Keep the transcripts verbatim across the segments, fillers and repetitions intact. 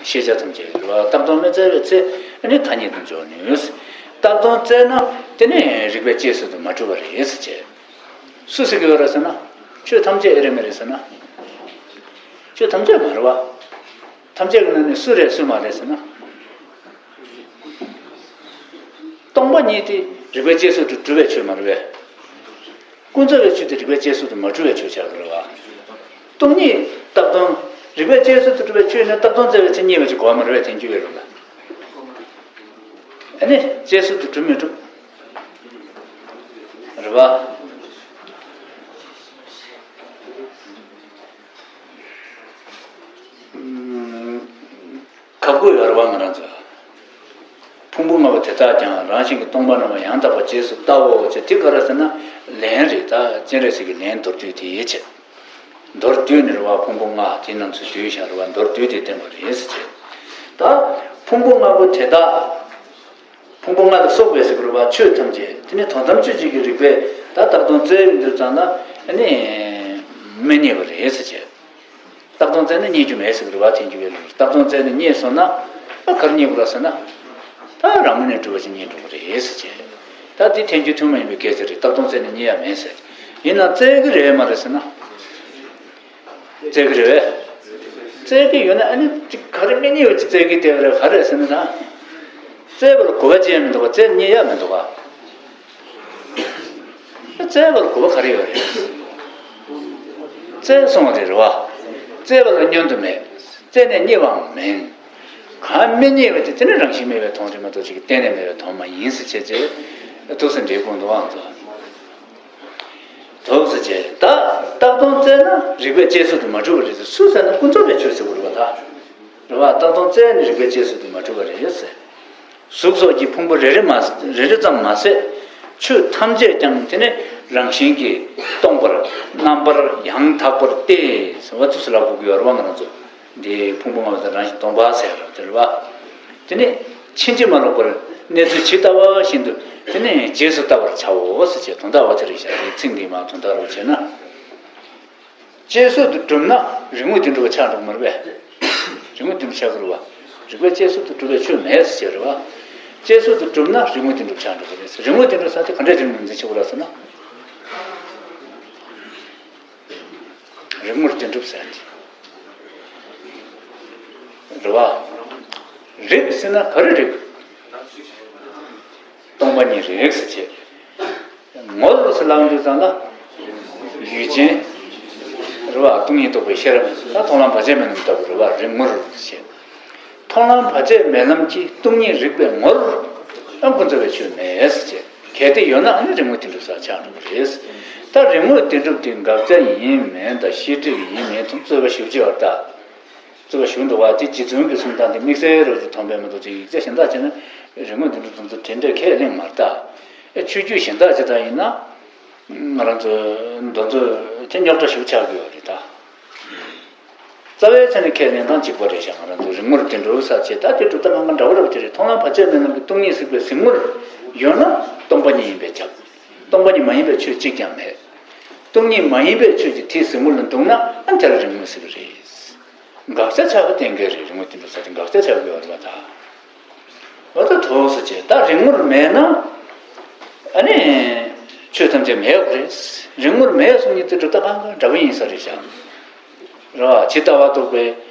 ཤེས་བྱ་ཐམས་ཅད་རེད་བ། བཏགས་དོན་མི་བཙལ་བའི་ཚེ་ཨ་ནི་ཐ་སྙད་དུ་འཇོག་ནུས། བཏགས་དོན་བཙལ་ན་དེ་ནི་རིགས་པས་དཔྱད་བཟོད་དུ་མ་གྲུབ་པ་རེད་ཟེར་བྱས། སུས་ཟེར་གྱི་ཡོད་རེད་ཟེར་ན། ཆོས་ཐམས་ཅད་ཨེ་རེད་མ་རེད་ཟེར་ན། ཆོས་ཐམས་ཅད་མ་རེད་བ། ཐམས་ཅད་ཀྱི་ནང་ནས་སུ་རེད་སུ་མ་རེད་ཟེར་ན། སྟོང་པ་ཉིད་དེ་རིགས་པས་དཔྱད་བཟོད་དུ་གྲུབ་པའི་ཆོས་མ་རེད་པས། ཀུན་རྫོབ་པའི་ཆོས་དེ་རིགས་པས་དཔྱད་བཟོད་དུ་མ་གྲུབ་པའི་ཆོས་ཆགས་ཀྱི་རེད་བ། སྟོང་ཉིད་བཏགས་དོན། རིགས་པས་དཔྱད་བཟོད་དུ་གྲུབ་པའི་ཆོས་ནི་བཏགས་དོན་བཙལ་བའི་ཚེ་རྙེད་པ་ཅིག་གོ་བ་མ་རེད་པས། དེ་འགྱུར་བའི་ལུགས་ལ། ཨ་ནི་དཔྱད་བཟོད་དུ་གྲུབ་མི་གྲུབ། རེད་བ། ཁག་པོ་ཡོད་རེད་བ་ང་རང་ཚོ། ཕུང་པོ་ལྔ་པོ་དེ་དག་ཀྱང་རང་བཞིན་གྱིས་སྟོང་པ་རྣམ་པར་ཡང་དག་པར་རྗེས་སུ་བལྟའོ་ཟེར། དེ་ག་རེ་ཟེར་ན་ལན་རེད། ད་སྤྱན་རས་གཟིགས་ཀྱི་ལན་མདོར་བསྡུས་དེ་ཡིན་ཕྱིར། མདོར་བསྡུས་ནི་རེད་བ། ཕུང་པོ་ལྔ་དེ་རྣམས་སུ་བསྡུས་བཞག་རེད་བ། མདོར་བསྡུས་དེ་བསྟན་པ་རེད་ཟེར་བྱས། ད་ཕུང་པོ་ལྔ་པོ་དེ་དག་ཕུང་པོ་ལྔ་ལ་སོགས་པའི་ཟེར་དགོས་རེད་བ། ཆོས་ཐམས་ཅད་དེ་ནི་དོན་དམ་དཔྱོད་བྱེད་ཀྱི་རིགས་པས་ད་བཏགས་དོན་བཙལ་ཡོང་དུས་ཙམ་ན་ཨ་ནི་མི་རྙེད་པ་རེད་ཟེར་བྱས། བཏགས་དོན་བཙལ་ན་རྙེད་རྒྱུ་མེད་ཟེར་གྱི་རེད་བ། དེ་འགྱུར་བའི་ལུགས། བཏགས་དོན་བཙལ་ནས་རྙེད་སོང་ན་ཨ་ག་རེ་རྙེད་དགོས་རེད་ཟེར་ན། ད་རང་ངོས་ནས་གྲུབ་པ་ཅིག་རྙེད་འགྲོ་གི་རེད་ཟེར་བྱས། ད་དེ་ཐལ་འགྱུར་ཐུན་མོང་ཡིན་པའི་སྐད་ཆ་རེད། བཏགས་དོན་བཙལ་ནས་རྙེད་ཡ་མེད་ཟེར། ཡིན་ན་བཙལ་གི་རེད་མ་རེད་ཟེར་ན། བཙལ་གི་རེད་བས། བཙལ་གི་ཡོད་ན་ཨ་ནི་ཅིག་ག་རེ་མི་རྙེད་པ་ཅིག་བཙལ་གི་བསྡད་པ་རེད། ག་རེ་ཟེར་ན་ད། བཙལ་བར་གོ་བ་ཅན་མི་འདུག་ག་བཙལ་རྙེད་ཡ་མི་འདུག་ག་བཙལ་བར་གོ་བ་ག་རེ་ཡོད་རེད། བཙལ་སོང་བ་དེ་རེད་བ། བཙལ་བ་ལ་བསྙོན་དུ་མེད། བཙལ་ནས་རྙེད་པའང་མིན། གང་མི་རྙེད་པ་དེ་དེ་ནི་རང་བཞིན་མེད་པའི་དོན་རེད་མ་གཏོགས་ཅིག་གཏན་ནས་མེད་པའི་དོན་མ་ཡིན་ཟེར་བྱས་རྗེས་ཐུགས་སུ་འགྲེལ་དགོས་འདུག་ཨང་དུ། ཐུགས་སུ་བཅད། ད་བཏགས་དོན་བཙལ་ན་རིགས་པས་དཔྱད་བཟོད་དུ་མ་གྲུབ་པ་རེད་ཟེར། སུས་ཟེར་ན་ཀུན་རྫོབ་པའི་ཆོས་ཟེར་བ་རེད་བ་ད། རེད་བ། བཏགས་དོན་བཙལ་ནས་རིགས་པས་དཔྱད་བཟོད་དུ་མ་གྲུབ་པ་རེད་ཟེར། གཟུགས་སོགས་ཀྱི་ཕུང་པོ་རེ་རེ་མ་རེ་རེ་ཙམ་མ་ཟད། ཆོས་ཐམས་ཅད་ཀྱང་དེ་ནི་རང་བཞིན་གྱིས་སྟོང་པར་རྣམ་པར་ཡང་དག་པར་ཏེ་ཟེར་བ་ཚུགས་སུ་ལབ་དགོས་ཀྱི་ཡོད་རེད་བ་ང་རང་ཚོ། འདི་ཕུང་པོ་ལྔ་པོ་དང་རང་བཞིན་སྟོང་པ་ཟེར་རོ་དེ་རེད་བ། དེ་ནི་ཕྱིན་ཅི་མ་ལོག་པར་གནས་ཚུལ་ཇི་ལྟ་བ་བཞིན་དུ་དེ་ནི་རྗེས་སུ་བལྟ་བར་བྱའོ་ཟེར་བྱས་དོན་དག་བ་དེ་རེད་བཞག་དེའི་ཚིག་འདི་མ་དོན་དག་རོ་བྱས་ན། དཔྱད་བཟོད་དུ་གྲུབ་ན་རིགས་དངོས་བདེན་གྲུབ་པ་ཆགས་འགྲོ་གི་མ་རེད་པས། རིགས་དངོས་བདེན་གྲུབ་ཆགས་ཀྱི་རེད་བ། རིགས་པས་དཔྱད་བཟོད་དུ་གྲུབ་པའི་ཆོས་མེད་ཟེར་བྱས་རེད་བ། དཔྱད་བཟོད་དུ་གྲུབ་ན་རིགས་དངོས་བདེན་གྲུབ་ཆགས་འགྲོ་གི་རེད། རིགས་དངོས་བདེན་གྲུབ་ས་དེ་ག་འདྲས་རིགས་དངོས་འཛིན་བྱེད་དགོས་རེད་ཟེར་ན། རིགས་དངོས་བདེན་གྲུབ་ཟེར་ཏེ། རེད་བ། རིགས་ཟེར་ན་ག་རེ་རིགས། སྟོང་པ་ཉིད་རིགས་ཟེར་བྱས། ངོར་ཟེར་ལབ་དུས་ཙམ་ལ། ཡུལ་ཅན། རེད་བ། སྟོང་ཉིད་རྟོགས་པའི་ཤེས་རབ་ད་མཐོང་ལམ་བར་ཆད་མེད་རྣམས་ལྟ་བུ་རེད་བ། རིགས་ངོར་ཟེར་བྱས། མཐོང་ལམ་བར་ཆད་མེད་ལམ་གྱི་སྟོང་ཉིད་རིགས་པའི་ངོར་ཡང་ཀུན་རྫོབ་པའི་ཆོས་མེད་ཟེར་བྱས། གལ་ཏེ་ཡོད་ན་ཨ་ནི་རིགས་དངོས་བདེན་གྲུབ་ས་ཆགས་འགྲོ་གི་རེད། ད་རིགས་དངོས་བདེན་གྲུབ་དེ་དགག་བྱ་ཡིན་མིན་དང་ཤེས་སྒྲིབ་ཡིན་མིན་དང་རྩོད་པ་ཞེ་པོ་ཅིག་ཡོད་རེད་ད། རྩོད་པ་ཞེ་པོ་འདུག་བ། དེ་རྗེ་བཙུན་གྱིས་གསུངས་སྟངས་དེ་དམིགས་བསལ་རོ་ཅིག་མཐོང་པས་མ་གཏོགས་ཅིག་ཡིག་ཆ་གཞན་དག་བྱས་ན་རིགས་དངོས་བདེན་གྲུབ་དེ་ཚོ་དེ་འདྲས་ཁས་ལེན་མ་རེད་ད། ཨེ་ཆོས་བརྒྱུད་གཞན་དག་ཅིག་ད་ཡིན་ན། ང་རང་ཚོ་མདོ་མཛོད་དེ་རྙོག་དྲ་ཞེ་པོ་ཆགས་ཀྱི་ཡོད་རེད་ད། རྩ་བའི་ཆ་ནས་ཁས་ལེན་སྟངས་གཅིག་པ་རེད་ཤག་ང་རང་ཚོ་རིགས་དངོས་བདེན་གྲུབ་ས་བྱས། ད་དེ་གྲུབ་མཐའ་སྒང་ག་འདྲ་བོ་རེད་པ། དེ་རེད། མཐོང་ལམ་བར་ཆད་མེད་ལམ་གྱི་སྟོང་ཉིད་གཟིགས་པའི་གཟིགས་ངོར་ཡོད་ན་སྟོང་པ་ཉིད་ཡིན་པས་ཁྱབ། སྟོང་པ་ཉིད་མ་ཡིན་པའི་ཆོས་གཅིག་ཀྱང་མེད། སྟོང་ཉིད་མ་ཡིན་པའི་ཆོས་ཀྱི་དེའི་གཟིགས་ངོར་ལ་འདུག་ན་ཨ་དེ་ལ་རིགས་དངོས་ཟེར་གྱི་རེད། དགག་བྱ་ཆགས་པ་གཏན་འཁེལ་རེད། རིགས་དངོས་བདེན་གྲུབ་ས་དེ་དགག་བྱ་ཆགས་ཀྱི་ཡོད་རེད་པ་ད། འོ་ད་ཐུགས་སུ་ཆེ། ད་རིགས་ངོར་མེད་ན། ཨ་ནི། ཆོས་ཐམས་ཅད་མེད་པ་རེད། རིགས་ངོར་མེད་གསུང་མཁན་དེ་གྲུབ་མཐའ་སྒང་ག་འདྲ་བོ་ཡིན་ས་རེད་ཤག་རེད་བ། ཇི་ལྟ་བ་རྟོགས་པའི།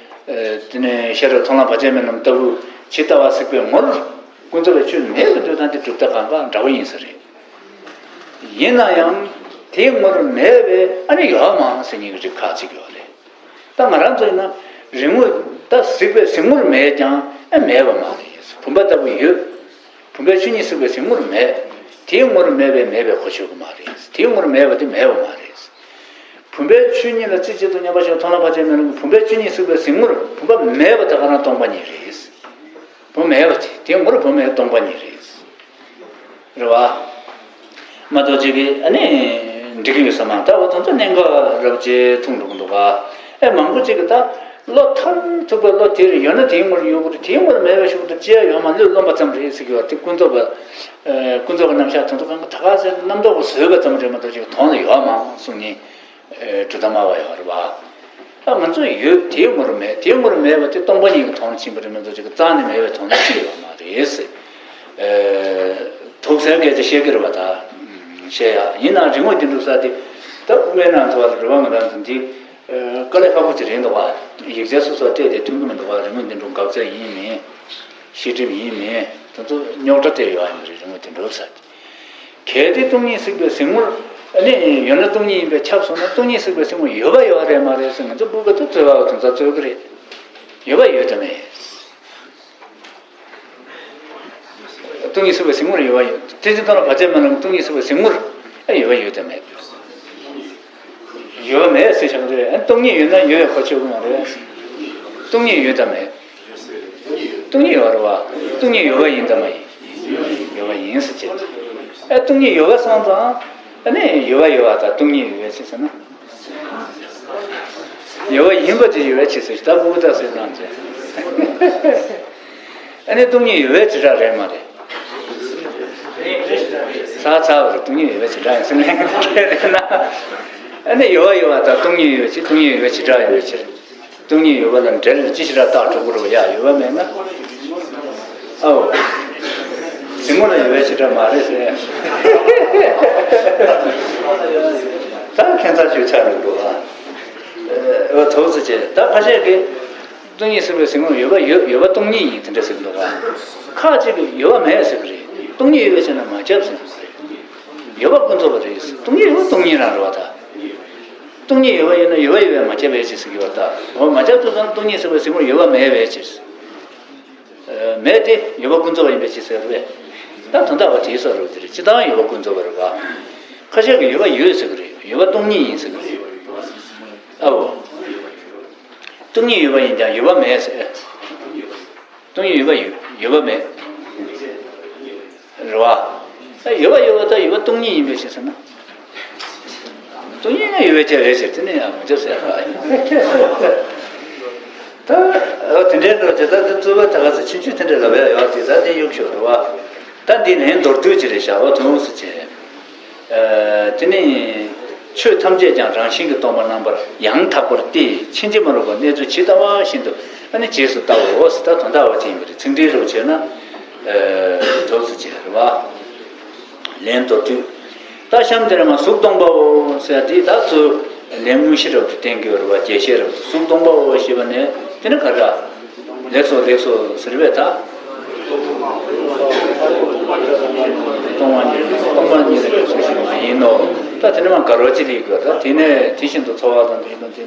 ཨ། དེ་ནས་ཤེས་རབ་མཐོང་ལམ་བར་ཆད་མེད་ལམ་ལྟ་བུ་ཇི་ལྟ་བ་གཟིགས་པའི་ངོར་ཀུན་རྫོབ་པའི་ཆོས་མེད་པའི་འདོད་སྟངས་དེ་གྲུབ་མཐའ་སྒང་ག་འདྲ་བོ་ཡིན་ས་རེད། ཡིན་ན་ཡང་དེའི་ངོར་མེད་པའི་ཨ་ནི་ཡོད་མང་ཟེར་མཁན་གྱི་རིགས་ཁག་ཅིག་ཡོད་རེད། ད་ང་རང་ཚོ་ཡིན་ན་རིགས་ངོ་ད་གཟིགས་པའི་གཟིགས་ངོར་མེད་ཀྱང་ཨ་མེད་པ་མ་རེད། བུམ་པ་ལྟ་བུ་ཡོད། བུམ་པའི་ཆོས་ཉིད་གཟིགས་པའི་གཟིགས་ངོར་མེད། དེའི་ངོར་མེད་པས་མེད་པའི་གོ་ཆོད་ཀྱི་མ་རེད། དེའི་ངོར་མེད་པ་དེ་མེད་པ་མ་རེད། བུམ་པའི་ཆོས་ཉིད་ལ་རྩེ་གཅིག་ཏུ་མཉམ་པར་ཞོག་མཐོང་ལམ་བར་ཆད་མེད་ལམ་གྱི་བུམ་པའི་ཆོས་ཉིད་གཟིགས་པའི་གཟིགས་ངོར་བུམ་པ་མེད་པ་དེ་ག་རང་སྟོང་པ་ཉིད་རེད། བུམ་མེད་པ་དེ་དེའི་ངོར་བུམ་མེད་སྟོང་པ་ཉིད་རེད། རེད་བ། མ་གཏོགས་ཅིག་གིས་ཨ་ནི་འགྲིག་གི་ཡོད་ས་མ་རེད། ད་འོ་དེ་ཚོ་གནད་འགག་རབ་ཅིག་མཐོང་འགྲོ་གི་འདུག་ག་ཨེ་མང་པོ་ཅིག་གིས་ད་བློ་མཐར་ཐུག་པའི་བློ་དེ་རེད། ཡོད་ན་དེའི་ངོར་ཡོད་དགོས་རེད། དེའི་ངོར་མེད་པའི་ཤུགས་དེ་ཅི་ཡང་ཡོད་མ་རེད། བློས་རློམ་པ་ཙམ་རེད་ཟེར་གྱི་ཡོད་རེད། དེ་ཀུན་རྫོབ་པ། ཨེ་ཀུན་རྫོབ་པའི་རྣམ་གཞག་དེ་ཚོ་གང་ག་ད་ག་ཟེར་རྣམ་རྟོག་གིས་བཟོས་པ་ཙམ་རེད་མ་གཏོགས་ཅིག་དོན་ལ་ཡོད་མ་གསུང་མཁན་གྲུབ་མཐའ་སྨྲ་བ་ཡོད་རེད་བ། ད་ང་ཚོ་ཡོད། དེའི་ངོར་མེད། དེའི་ངོར་མེད་པ་དེ་སྟོང་པ་ཉིད་ཀྱི་དོན་ཕྱིན་པ་རེད་མ་གཏོགས་ཅིག་རྩ་ནས་མེད་པའི་དོན་ཕྱིན་ཡོད་མ་རེད། ཨ། དུག་སེལ་སྐད་ཆ་བཤད་ཀྱི་རེད་པ། ད་བཤད་ཡ་ཡིན་ན་རིག་དངོས་བདེན་གྲུབ་ས་དེ། ད་དབུ་མའི་ནང་དུ་བ་ལ་རེ་བ་ང་རང་ཚོ་འདི། ཨ། དཀའ་ལས་ཁག་པོ་ཅིག་རེད་འདུག་བ། ཡིག་ཆ་སོ་སོ་བལྟས་ཏེ་ཐོན་གྱི་མི་འདུག་བ། རིག་དངོས་བདེན་གྲུབ་དགག་བྱ་ཡིན་མིན། བཤད་སྒྲུབ་ཡིན་མིན། དེ་ཚོ་རྙོག་དྲ་སྤྲད་ཡོད་ཨ་ཡིན་རེད། རིག་དངོས་བདེན་གྲུབ་ས་དེ། གལ་ཏེ་སྟོང་ཉིད་གཟིགས་པའི་གཟིགས་ངོར། ཨ་ནི་ཡོད་ན་སྟོང་ཉིད་ཡིན་པས་ཁྱབ་སོང་ན། སྟོང་ཉིད་གཟིགས་པའི་གཟིགས་ངོར་ཡོད་པ་ཡོད་པ་རེད་མ་རེད་ཟེར་ང་ཚོ་སྤུ་གུ་ཚོ་རྩོད་པ་བ་དོན་རྩ་རྩོད་ཀྱི་རེད། ཡོད་པ་ཡོད་དམ་མེད། སྟོང་ཉིད་གཟིགས་པའི་གཟིགས་ངོར་ཡོད་པ་ཡོད། དེ་ཅི་ལྟར་བར་ཆད་མེད་ལ་སྟོང་ཉིད་གཟིགས་པའི་གཟིགས་ངོར། ཨ། ཡོད་པ་ཡོད་དམ་མེད། ཡོད་པ་མེད་ཟེར་བཞག་རེད། ཨ། སྟོང་ཉིད་ཡོད་ན་ཡོད་པའི་གོ་ཆོད་ཀྱི་མ་རེད། སྟོང་ཉིད་ཡོད་དམ་མེད། སྟོང་ཉིད་ཡོད་རེད་བ། སྟོང་ཉིད་ཡོད་པ་ཡིན་དམ་མ་ཡིན། ཡོད་པ་ཡིན་ཟེར་བྱས། ཨ། སྟོང་ཉིད་ཡོད་པ་སོང་ཙང་། ཨ་ནི་ཡོད་པ་ཡོད་པ་དང་སྟོང་ཉིད་ཡོད་པའི་ཕྱིར་ཟེར་ན། ཡོད་པ་ཡིན་པ་དེ་ཡོད་པའི་ཕྱིར་ཟེར། ད་ཕྲུ་གུ་ད་ཟེར་གནང་བྱས། ཨ་ནི་སྟོང་ཉིད་ཡོད་པའི་བྱེ་བྲག་རེད་མ་རེད། ཚར་ཚར་བ་རེད། སྟོང་ཉིད་ཡོད་པའི་བྱེ་བྲག་ཡིན་ཟེར་ནས་ཁྱེད་རེད་ན། ཨ་ནི་ཡོད་པ་ཡོད་པ་དང་སྟོང་ཉིད་ཡོད་ཕྱིར། སྟོང་ཉིད་ཡོད་པའི་བྱེ་བྲག་ཡོད་པའི་ཕྱིར། སྟོང་ཉིད་ཡོད་པ་ལ་འབྲེལ་ཅི་ཞིག་ར་བཏགས་གྲུབ་པ་རེད་བ། ཡ། ཡོད་པ་མེད་ན། ཨའོ། གཟིགས་ངོ་ལ་ཡོད་པའི་བྱེ་བྲག་མ་རེད་ཟེར། ད་ཁྱད་མཚར་ཞིག་ཆགས་འགྲོ་འདུག་ཨ། ཨ། དུག་སེལ་བྱས། ད་ཁ་ཤས་ཀྱིས་སྟོང་ཉིད་གཟིགས་པའི་གཟིགས་ངོ་ཡོད་པ་ཡོད། ཡོད་པ་སྟོང་ཉིད་ཡིན་དེ་འདྲ་ཟེར་གྱི་འདུག་ཨ། ཁ་ཅིག་གིས་ཡོད་པ་མེད་ཟེར་གྱི་རེད། སྟོང་ཉིད་ཡོད་པའི་ཕྱིར་ན་མ་ཁྱབ་ཟེར་གྱི་རེད། ཡོད་པ་ཀུན་རྫོབ་པ་རེད། སྟོང་ཉིད་ཡོད་པ་སྟོང་ཉིད་རང་རེད་བ་ད། སྟོང་ཉིད་ཡོད་པ་ཡིན་ན་ཡོད་པ་ཡོད་པས་མ་ཁྱབ་པའི་ཕྱིར་ཟེར་གྱི་བ་ད། འོ། མ་ཁྱབ་དུས་ཙམ་སྟོང་ཉིད་ཟེར་བའི་གཟིགས་ངོར་ཡོད་པ་མེད་པའི་ཕྱིར། ཨ། མེད་དེ་ཡོད་པ་ཀུན་རྫོབ་པ་ཡིན་པའི་ཕྱིར་ཟེར་བས། ད་དོན་དག་པ་དེའི་སོ་རུ་དེ་རེད། སྤྱིར་བཏང་ཡོད་པ་ཀུན་རྫོབ་པ་རེད་བ། ཁ་ཤས་ཀྱིས་ཡོད་པ་ཡོད་ཟེར་གྱི་རེད། ཡོད་པ་སྟོང་ཉིད་ཡིན་ཟེར་གྱི་རེད། ཨའོ། སྟོང་ཉིད་ཡོད་པ་ཡིན་ཀྱང་ཡོད་པ་མེད་ཟེར། སྟོང་ཉིད་ཡོད་པ་ཡོད། ཡོད་པ་མེད། རེད་བ། ཨ། ཡོད་པ་ཡོད་པ་དང་ཡོད་པ་སྟོང་ཉིད་ཡིན་པའི་ཕྱིར་ཟེར་ན། སྟོང་ཉིད་ན་ཡོད་པའི་ཕྱིར་རེད་ཟེར། དེ་ནས་ཡང་མི་འཇོག་ཟེར་བ། ད། འོ། དེ་འདྲའི་འགྲོ་རྒྱུ་ད་དེ་རྩོད་པ་ད་ག་ཚོད་ཕྱིན་ཆད་དེ་འདྲ་ལབ་ཡ་ཡོད་དེ། ད་དེ་གཡུག་ཞོག་རེད་བ། ད་འདི་ལན་མདོར་བསྡུས་ཅིག་རེད་བཞག་པ། དུང་སུ་བྱས། ཨ། དེ་ནི། ཆོས་ཐམས་ཅད་ཀྱང་རང་བཞིན་གྱིས་སྟོང་པ་རྣམ་པར་ཡང་དག་པར་ཏེ། ཕྱིན་ཅི་མ་ལོག་པར་གནས་ཚུལ་ཇི་ལྟ་བ་བཞིན་དུ། ཨ་ནི་རྗེས་སུ་བལྟའོ་ཟེར། ད་དོན་དག་པ་དེ་ཡིན་པ་རེད། ཚིག་འགྲེལ་རུ་བྱས་ན། ཨ། དུང་སུ་བྱས་རེད་བ། ལན་མདོར་བསྡུས། ད་གཤམ་དེར་མ་གཟུགས་སྟོང་པའོ་ཟེར་དེ་ད་ཚུར་ལན་དངོས་གཞི་རབ་ཏུ་བསྟན་གྱི་ཡོད་རེད་བ། རྒྱས་བཤད་རབ་ཏུ། གཟུགས་སྟོང་པའོ་ཞེས་པ་ནས་དེ་ནི་ག་རེ། ལེགས་སོ། ལེགས་སོ་ཟེར་བས་ད། སྟོང་པ་ཉིད། སྟོང་པ་ཉིད་ལ་ལེགས་སོ་ཞེས་མ་ཡིན་ནོ། ད་དེ་ནི་མ་དགག་བྱ་ཅི་ལས་དགོས། ད་དེ་ནས་དེ་བཞིན་དུ་ཚོར་བ་དང་དེ་དང་དེ་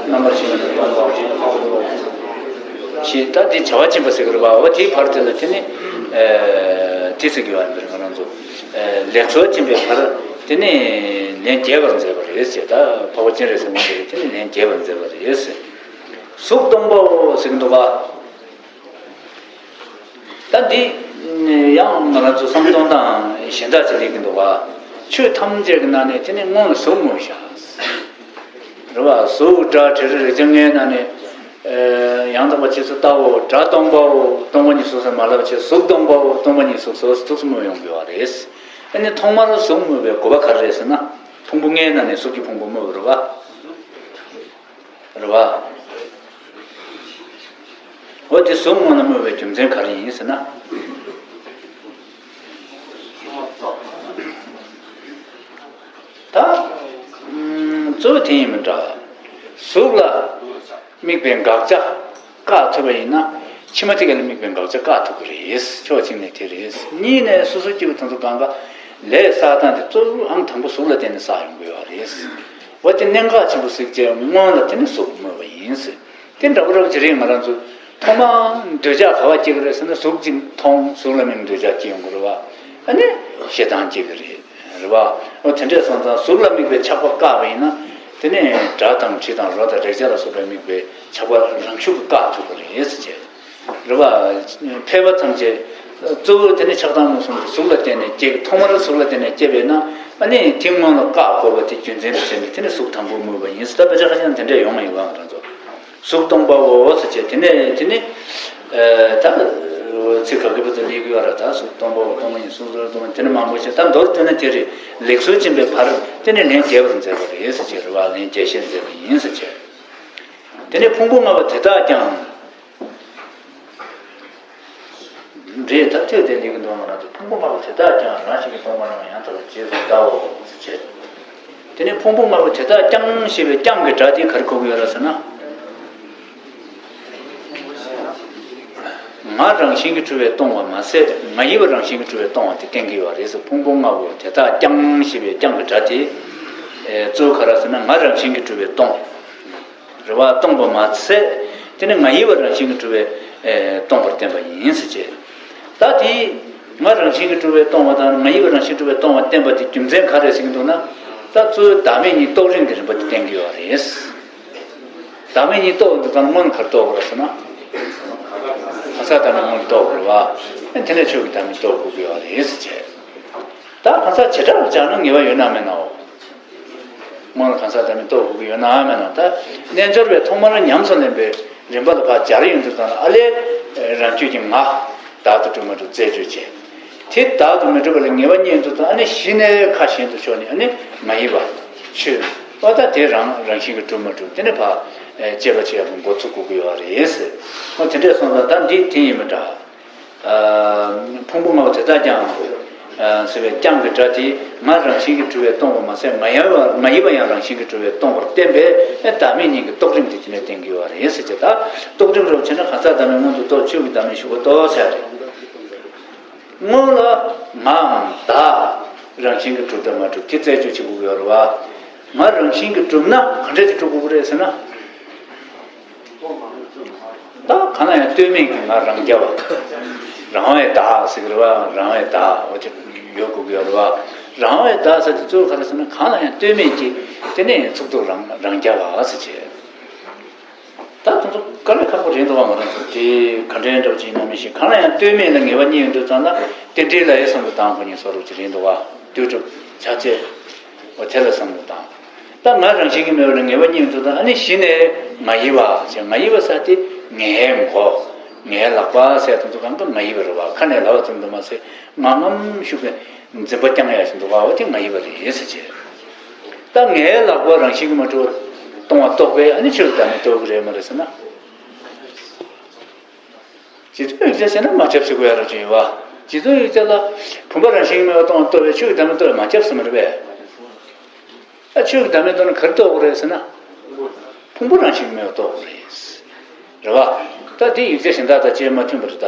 རྣམ་པར་ཤེས་པ་ནི་སྟོང་པའོ་ཞེས། ད་དེ་བྱ་བ་ཕྱིན་པ་ཟེར་གྱི་རེད་བ། འོ། དེའི་བར་དེ་ལ་དེ་ནི། ཨ། དེ་ཟེར་གྱི་ཡོད་པ་རེད། ང་རང་ཚོ། ཨ། ལེགས་སོ་ཕྱིན་པའི་བར་དེ་ནི་ལན་རྒྱས་པར་མཛད་པ་རེད་ཟེར། ད་འཕགས་པ་སྤྱན་རས་གཟིགས་དབང་པོ་དེ་ནི་ལན་རྒྱས་པར་མཛད་པ་རེད་ཟེར། གཟུགས་སྟོང་པའོ་ཟེར་གྱི་འདུག་ག། ད་འདི་ཡང་ང་རང་ཚོ་བསམ་གཏོང་སྟངས་གཞན་དག་ཅིག་སླེབས་ཀྱི་འདུག་ག། ཆོས་ཐམས་ཅད་ཀྱི་ནང་ནས་དེ་ནི་སྔོན་ལ་གཟུགས་དངོས་བཞག། རེད་བ། གཟུགས་སྒྲ་དྲི་རོ་རེག་བྱ་ལྔའི་ནང་ནས། ཨ། ཡང་དག་པར་རྗེས་སུ་བལྟའོ། སྒྲ་སྟོང་པའོ། སྟོང་པ་ཉིད་གཟུགས་ཟེར་མ་ལབ་བྱས། གཟུགས་སྟོང་པའོ། སྟོང་པ་ཉིད་གཟུགས་ཟེར་ཐུགས་སུ་སྨོས་ཡོང་དགོས་པ་རེད། ཨ་ནི་ཐོག་མར་གཟུགས་སྨོས་པའི་དགོས་པ་ག་རེ་རེད་ཟེར་ན། ཕུང་པོ་ལྔའི་ནང་ནས་གཟུགས་ཀྱི་ཕུང་པོ་སྨོས་པ་རེད་བ། རེད་བ། འོ། དེ་གཟུགས་སྔོན་ལ་སྨོས་པའི་རྒྱུ་མཚན་ག་རེ་ཡིན་ཟེར་ན། ད་གཙོ་བོ་དེ་ཡིན་མི་འདྲ། གཟུགས་ལ་དམིགས་པའི་དགག་བྱ་བཀག་ཐུབ་པ་ཡིན་ན། ཕྱི་མ་ཐད་ཀ་ལ་དམིགས་པའི་དགག་བྱ་བཀག་ཐུབ་ཀྱི་རེད། ཕྱོགས་གཅིག་ནས་དེ་རེད། གཉིས་ནས་སོ་སོ་སྐྱེ་བོ་དེ་ཚོ་གང་ག་ལས་བསགས་སྟངས་དེ་གཙོ་བོ་ཨང་དང་པོ་གཟུགས་ལ་བརྟེན་ནས་བསགས་ཡོང་དགོས་པ་རེད། འོ། དེ་གནད་འགག་ཆེན་པོ་ཟིག་བྱས། སྔོན་ལ་དེ་ནི་གཟུགས་སྨོས་པ་ཡིན་ཟེར། དེ་འདྲ་པོ་རེད་བ། ཅི་རེད། ང་རང་ཚོ་ཐོག་མར་འདོད་ཆགས་ག་པར་སྐྱེ་གི་རེད་ཟེར་ན། གཟུགས་ཅིག་མཐོང་། གཟུགས་ལ་དམིགས་འདོད་ཆགས་སྐྱེ་ཡོང་གི་རེད་བ། ཨ་ནི་ཞེ་སྡང་སྐྱེ་གི་རེད། རེད་བ། འོ། དེ་འདྲས་སོང་ཙང་གཟུགས་ལ་དམིགས་པའི་ཆགས་པ་བཀག་པ་ཡིན་ན། དེ་ནས་སྒྲ་དང་དྲི་དང་རོ་དང་རེག་བྱ་ལ་སོགས་པའི་དམིགས་པའི་ཆགས་པ་རང་ཤུགས་ཀྱིས་བཀག་ཐུབ་པ་རེད་ཟེར་བྱས། རེད་བ། ཕལ་པ་ཐམས་ཅད་གཙོ་བོ་དེ་ནི་ཆགས་སྡང་རྨུགས་གསུམ་གཟུགས་ལ་བརྟེན་ནས་སྐྱེ། ཐོག་མར་གཟུགས་ལ་བརྟེན་ནས་སྐྱེས་པས་ན། ཨ་ནི་དེ་སྔོན་ལ་བཀག་དགོས་པ་དེ་རྒྱུ་མཚན་དུ་བྱས་ནས་དེ་ནི་གཟུགས་དང་པོ་སྨོས་པ་ཡིན་ཟེར། ད་དཔེ་ཆ་ཁ་ཤས་དེ་འདྲས་ཡོང་ཡོད་པ། ང་རང་ཚོ་གཟུགས་སྟོང་པའོ་ཟེར་བྱས། དེ་ནས་དེ་ནི། ཨ། ད་ཚིག་ག་གི་བུ་ཚོ་སླེབས་ཀྱི་ཡོད་རེད། ད་གཟུགས་སྟོང་པའོ། སྟོང་པ་ཉིད་གཟུགས་སུ་སྟོང་པ། དེ་ནི་མང་པོ་ཞིག། ད་མདོར་བསྡུས་ན་དེ་རེད། ལེགས་སོ་ཕྱིན་པའི་བར་དེ་ནི་ལན་རྒྱས་པར་མཛད་པ་རེད་ཟེར་བྱས། རེད་བ། ལན་རྒྱས་བཤད་མཛད་པ་ཡིན་ཟེར་བྱས། དེ་ནས་ཕུང་པོ་ལྔ་པོ་དེ་དག་ཀྱང་། རེད། ད་ཐོས་དེ་ལེགས་འདུག་ང་རང་ཚོ་ཕུང་པོ་ལྔ་པོ་དེ་དག་ཀྱང་རང་བཞིན་གྱིས་སྟོང་པར་སྣང་བ་ཡང་དག་པའི་རྗེས་སུ་ལྟའོ་ཞེས་བྱས། དེ་ནས་ཕུང་པོ་ལྔ་པོ་དེ་དག་ཀྱང་ཞེས་པའི་ཀྱང་གི་སྒྲ་དེ་ག་རེ་གོ་གི་ཡོད་རེད་ཟེར་ན། ང་རང་བཞིན་གྱིས་གྲུབ་པས་སྟོང་བ་མ་ཟད་ང་ཡི་བ་རང་བཞིན་གྱིས་གྲུབ་པས་སྟོང་བ་དེ་བསྟན་གྱི་ཡོད་རེད་ཟེར། ཕུང་པོ་ལྔ་པོ་དེ་དག་ཀྱང་ཞེས་པའི་ཀྱང་གི་སྒྲ་དེ། ཨེ། གཙོ་བོ་ག་རེ་ཟེར་ན་ང་རང་བཞིན་གྱིས་གྲུབ་པས་སྟོང་། རེད་བ། སྟོང་པ་མ་ཟད། དེ་ནི་ང་ཡི་བ་རང་བཞིན་གྱིས་གྲུབ་པས་ཨེ་སྟོང་པར་བསྟན་པ་ཡིན་ཟེར་བྱས། ད་དེ་ང་རང་བཞིན་གྱིས་གྲུབ་པས་སྟོང་བ་དང་ང་ཡི་བ་རང་བཞིན་གྱིས་གྲུབ་པས་སྟོང་བ་བསྟན་པ་དེ་རྒྱུ་མཚན་ག་རེ་ཟེར་གྱི་འདུག་ན། ད་གཙོ་བོའི་བདག་མེད་གཉིས་རྟོགས་རིམ་གྱི་རིམ་པ་དེ་བསྟན་གྱི་ཡོད་རེད། བདག་མེད་གཉིས་རྟོགས་འདུག་ཙང་སྔོན་ག་རེ་རྟོགས་དགོས་རེད་ཟེར་ན། གང་ཟག་བདག་མེད་སྔོན་རྟོགས་དགོས་རེད་བ། དེ་ནས་ཆོས་ཀྱི་བདག་མེད་རྟོགས་དགོས་ཀྱི་ཡོད་རེད་ཟེར་བྱས། ད་གང་ཟག་བྱེ་བྲག་ལ་སྦྱར་ན་ངེས་པ་ཡོད་ན་མེད་ནའོ། སྔོན་ལ་གང་ཟག་བདག་མེད་རྟོགས་དགོས་ཀྱི་ཡོད་ན་མེད་ན། ད་རྣལ་འབྱོར་པས་ཐོག་མར་ཉམས་སུ་ལེན་པའི་རིམ་པ་ལ་ཕར་སྦྱར་ཡོང་དུས་ཙང་ཨ་ལས། རང་རྒྱུད་ཀྱི་ང་བདག་ཏུ་གྲུབ་མ་གྲུབ་རྩད་གཅོད་བྱས། དེ་བདག་ཏུ་མི་གྲུབ་པ་ལ་ངེས་པ་རྙེད་དུས་ཙང་ཨ་ནི་གཞི་ནས་ཁ་གཞན་དུ་ཕྱོགས་ནས་ཨ་ནི་ང་ཡི་བ། ཆོས། ཨ་ད་དེ་རང་རང་བཞིན་གྱིས་གྲུབ་མ་གྲུབ་དེ་ནི་ཕར། ཨེ། དཔྱད་པ་བྱེད་ཡག་གི་འགོ་ཚུགས་དགོས་ཀྱི་ཡོད་རེད་ཟེར། ཨ་དེ་འདྲས་སོང་ཙང་ད་འདི་དེ་ཡིན་པ་འདྲ། ཕུང་པོ་ལྔ་པོ་དེ་དག་ཀྱང་། ཟེར་བའི་ཀྱང་གི་སྒྲ་དེ་ང་རང་བཞིན་གྱིས་གྲུབ་པས་སྟོང་པ་མ་ཟད་ང་ཡང་ང་ཡི་བ་ཡང་རང་བཞིན་གྱིས་གྲུབ་པས་སྟོང་པར་བསྟན་པས་བདག་མེད་གཉིས་ཀྱི་རྟོགས་རིམ་དེ་དེ་ནས་བསྟན་གྱི་ཡོད་རེད་ཟེར་གྱི། ད་རྟོགས་རིམ་རོབ་བྱས་ན་གང་ཟག་བདག་མེད་སྔོན་དུ་རྟོགས། ཆོས་ཀྱི་བདག་མེད་གཞུག་གུ་རྟོགས་ཟེར་རེད། སྔོན་ལ་ངའམ་བདག་རང་བཞིན་གྱིས་གྲུབ་དང་མ་གྲུབ་དེ་རྩད་གཅོད་བྱེད་དགོས་ཀྱི་ཡོད་རེད་བ། ང་རང་བཞིན་གྱིས་གྲུབ་ན་ག་འདྲས་ཀྱིས་གྲུབ་དགོས་ཀྱི་རེད་ཟེར་ན། ད་གང་ལ་ཡང་ལྟོས་མེད་ཀྱི་ང་རང་རྐྱ་བ། རང་བའི་བདག་ཟེར་གྱི་རེད་བ། རང་བའི་བདག་འོ་དེ་ཡོད་དགོས་ཀྱི་ཡོད་རེད་བ། རང་བའི་བདག་ཟེར་དེ་གཙོ་བོ་ག་རེ་ཟེར་ན་གང་ལ་ཡང་ལྟོས་མེད་ཀྱི་དེ་ནས་ཚུགས་ཐུབ་རང་རང་རྐྱ་བ་ཟེར་བྱས། ད་དེ་ཚོ་དཀའ་ལས་ཁག་པོ་རེད་འདུག་བ། ང་རང་ཚོ་དེ་ག་འདྲའི་འདྲ་བོ་ཅིག་ཡིན་ན་མི་ཤེས། གང་ལ་ཡང་ལྟོས་མེད་ལ་ངེས་པ་རྙེད་ཡོང་དུས་ཙང་ལ་རྟེན་འབྲེལ་ལ་ཡི་བསམ་བློ་བཏང་དགོས་ཉེན་སོགས་རོབ་ཅིག་རེད་འདུག་བ། ལྟོས་གྲུབ་བྱ་བྱེད། འོ་དེ་ལ་བསམ་བློ་བཏང་། ད་ང་རང་བཞིན་གྱིས་མེད་པ་ལ་ངེས་པ་རྙེད་ཡོང་དུས་ཙང་ཨ་ནི་གཞི་ནས་ང་ཡི་བ་ཟེར། ང་ཡི་བ་ཟེར་དེ་ངའི་མགོ། ངའི་ལག་པ་ཟེར་དེ་ཚོ་གང་ག་ང་ཡི་བ་རེད་བ། ཁ་ནས་ལབ་པ་ཙམ་དུ་མ་ཟད་ངང་ངམ་ཤུགས་ཀྱིས་འཛིན་པ་བསྐྱང་ཡག་ཞིག་འདུག་བ། འོ་དེ་ང་ཡི་བ་རེད་ཟེར་བྱས། ད་ངའི་ལག་པ་རང་བཞིན་གྱིས་མ་གྲུབ་སྟོང་བ་རྟོགས་པས་ཨ་ནི་ཆོས་ཀྱི་བདག་མེད་རྟོགས་ཀྱི་རེད་མ་རེད་ཟེར་ན། རྗེ་བཙུན་ཡིག་བརྒྱ་བྱས་ན་མ་ཁྱབ་ཟེར་དགོས་ཡ་རོ་ཅིག་ཡོད་བ། རྗེ་བཙུན་ཡིག་བརྒྱ་ལ་བུམ་པ་རང་བཞིན་གྱིས་མེད་པ་སྟོང་བ་རྟོགས་པས་ཆོས་ཀྱི་བདག་མེད་རྟོགས་པས་མ་ཁྱབ་ཟེར་མ་རེད་པས། ཨ་ཆོས་ཀྱི་བདག་མེད་རྟོགས་ན་ག་རེ་རྟོགས་དགོས་རེད་ཟེར་ན། ཕུང་པོ་རང་བཞིན་གྱིས་མེད་པ་རྟོགས་དགོས་རེད། རེད་བ། ད་དེ་ཡིག་བརྒྱ་གཞན་དག་དང་བཅས་མ་མཐུན་པ་རེད་ད།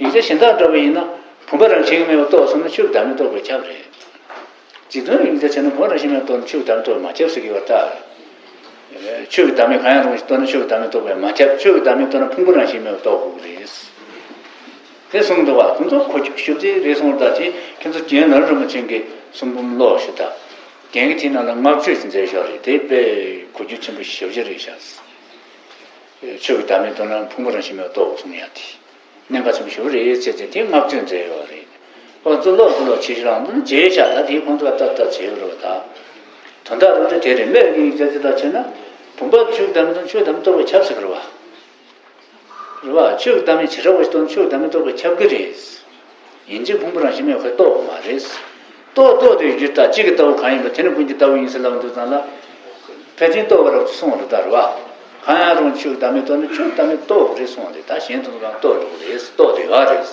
ཡིག་བརྒྱ་གཞན་དག་འདྲ་བ་ཡིན་ན་བུམ་པ་རང་བཞིན་གྱིས་མེད་པ་རྟོགས་སོང་ན་ཆོས་ཀྱི་བདག་མེད་རྟོགས་པས་ཁྱབ་རེད། རྗེ་བཙུན་ཡིག་བརྒྱ་བྱས་ན་བུམ་པ་རང་བཞིན་མེད་པ་རྟོགས་ན་ཆོས་ཀྱི་བདག་མེད་རྟོགས་པས་མ་ཁྱབ་ཟེར་གྱི་ཡོད་ད། ཆོས་ཀྱི་བདག་མེད་གང་ཡང་རུང་ཞིག་རྟོགས་ན་ཆོས་ཀྱི་བདག་མེད་རྟོགས་པས་མ་ཁྱབ། ཆོས་ཀྱི་བདག་མེད་རྟོགས་ན་ཕུང་པོ་རང་བཞིན་མེད་པ་རྟོགས་དགོས་ཀྱི་རེད། དེ་གསུངས་འདུག་བ། དེ་ཚོ་གོ་རྒྱུ་ཞིབ་ཅིག་རེད་གསུངས་ད་ཅི་ཁྱེད་ཚོ་རྒན་ནོར་རིན་པོ་ཆེ་གི་གསུང་འབུམ་ཀློག་ཞུ་ད། རྒན་གྱིས་དེའི་ནང་ལ་བསྔགས་བརྗོད་ཅིག་མཛད་བཞག་རེད། དེ་དཔེ་གོ་རྒྱུ་ཆེན་པོ་ཞེ་པོ་ཅིག་རེད་ཤག་ཆོས་ཀྱི་བདག་མེད་རྟོགས་ན་ཕུང་པོ་རང་བཞིན་མེད་པ་རྟོགས་གསུངས་ཡ་དེ། གནད་འགག་ཆེན་པོ་ཞེ་པོ་རེད་ཟེར་ཏེ་དེ་བསྔགས་བརྗོད་མཛད་ཡོད་རེད། ཁོང་ཚོ་ཀློག་ཀློག་བྱེད་ཤོག་ཨང་། འདི་ནི་བརྗེད་བཞག་ད་དེའི་ཁོང་ཚོ་ལ་ཏག་ཏག་བྱེད་ཡོད་རེད་བ་ད། དོན་དག་རོ་འདྲ་དེ་རེད། སྨྲས་ཀྱི་ཡིག་བརྒྱ་ཅིག་ལྟར་བྱས་ན། བུམ་པ་ཆོས་ཀྱི་བདག་མེད་དང་ཆོས་ཀྱི་བདག་མེད་རྟོགས་པས་ཁྱབ་ཟེར་གི་རེད་བ། རེད་བ། ཆོས་ཀྱི་བདག་མེད་བྱེ་བྲག་པ་ཞིག་རྟོགས་ན་ཆོས་ཀྱི་བདག་མེད་རྟོགས་པས་ཁྱབ་ཀྱི་རེད། ཡིན་གཅིག་ཕུང་པོ་རང་བཞིན་མེད་པ་རྟོགས་དགོས་མ་རེད། རྟོགས་རྟོགས་དེ་ཡོད་རྒྱུ་ད་གཅིག་གི་ལྟ་བུ་གང་ཡིན་པ་དེ་ནི་ཀུན་གྱི་ལྟ་བུ་ཡིན་ཟེར་ལབ་འདུག་ཙང་ལ། ཕལ་ཆེར་རྟོགས་པ་རབ་ཏུ་སོང་བ་རེད་ད་རེད་བ། གང་ཡང་རུང་ཆོས་ཀྱི་བདག་མེད་རྟོགས་ན་ཆོས་ཀྱི་བདག་མེད་རྟོགས་དགོས་རེད་གསུངས་པ་རེད། ད་གཞན་དུ་གང་རྟོགས་འགྲོ་གི་རེད། རྟོགས་དེ་ཡོད་རེད།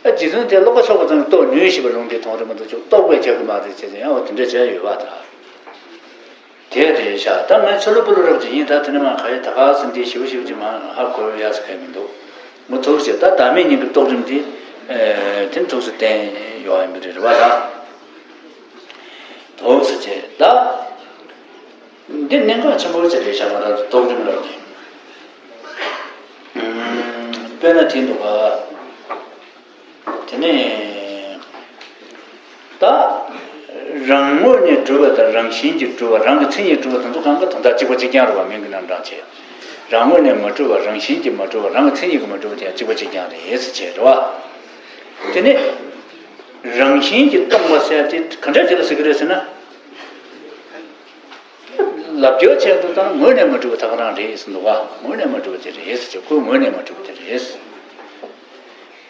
ཨ་རྗེ་བཙུན་དེ་ཀློག་ག་ཆོག་པ་ཙམ་རྟོགས་ནུས་ཞེས་པ་ལུང་དེ་མཐོང་རེད་མ་གཏོགས་ཆོས་རྟོགས་པས་ཁྱབ་ཀྱི་མ་རེད་ཅེས་ཡང་འོ་དེ་འདྲ་བྱས་ཡོད་པ་ད། དེ་རེད་ཤག་ད་ང་ཚོ་ལོ་པོ་ལོ་རབ་ཅིག་ཡིན། ད་དེ་ནས་མ་ག་ཡེ་ད་ག་ཟིན་དེ་ཞིབ་ཞིབ་ཅིག་མ་ཧ་གོ་ཡ་ས་ག་མི་འདུག་མུ་ཐུག་ཟེར་ད་བདག་མེད་གཉིས་ཀྱི་རྟོགས་རིམ་དེ། ཨེ། དེ་ཐུགས་སུ་བསྟན་ཡོང་ཡ་མི་རེད་རེད་བ་ད། ཐུགས་སུ་བྱས་ད། འདི་གནད་འགག་ཆེན་པོ་ཅིག་རེད་ཤག་ང་རང་ཚོ་རྟོགས་རིམ་ལབ་ནས། ཨུམ། དཔེར་ན་དེ་འདུག་ག་དེ་ནས་ད་རང་ངོས་ནས་གྲུབ་པ་དང་རང་བཞིན་གྱིས་གྲུབ་པ། རང་གི་མཚན་ཉིད་གྲུབ་པ་དེ་ཚོ་གང་ག་དོན་དག་གཅིག་པ་གཅིག་རྐྱང་རེད་བ། མིང་གི་རྣམ་གྲངས་བྱས། རང་ངོས་ནས་མ་གྲུབ་པ། རང་བཞིན་གྱིས་མ་གྲུབ་པ། རང་གི་མཚན་ཉིད་ཀྱིས་མ་གྲུབ་པ་དེ་ཡང་གཅིག་པ་གཅིག་རྐྱང་རེད་ཟེར་བྱས་རེད་བ། དེ་ནས་རང་བཞིན་གྱིས་སྟོང་པ་ཟེར་དེ་ག་འདྲ་ཅིག་ལ་ཟེར་གི་རེད་ཟེར་ན། ལབ་རྒྱུ་ཆེད་དུ་དང་ངོས་ནས་མ་གྲུབ་པ་ད་ག་རང་རེད་ཟེར་འདུག་ག་ངོས་ནས་མ་གྲུབ་པ་དེ་རེད་ཟེར་གྱི། ཁོའི་ངོས་ནས་མ་གྲུབ་པ་དེ་རེད།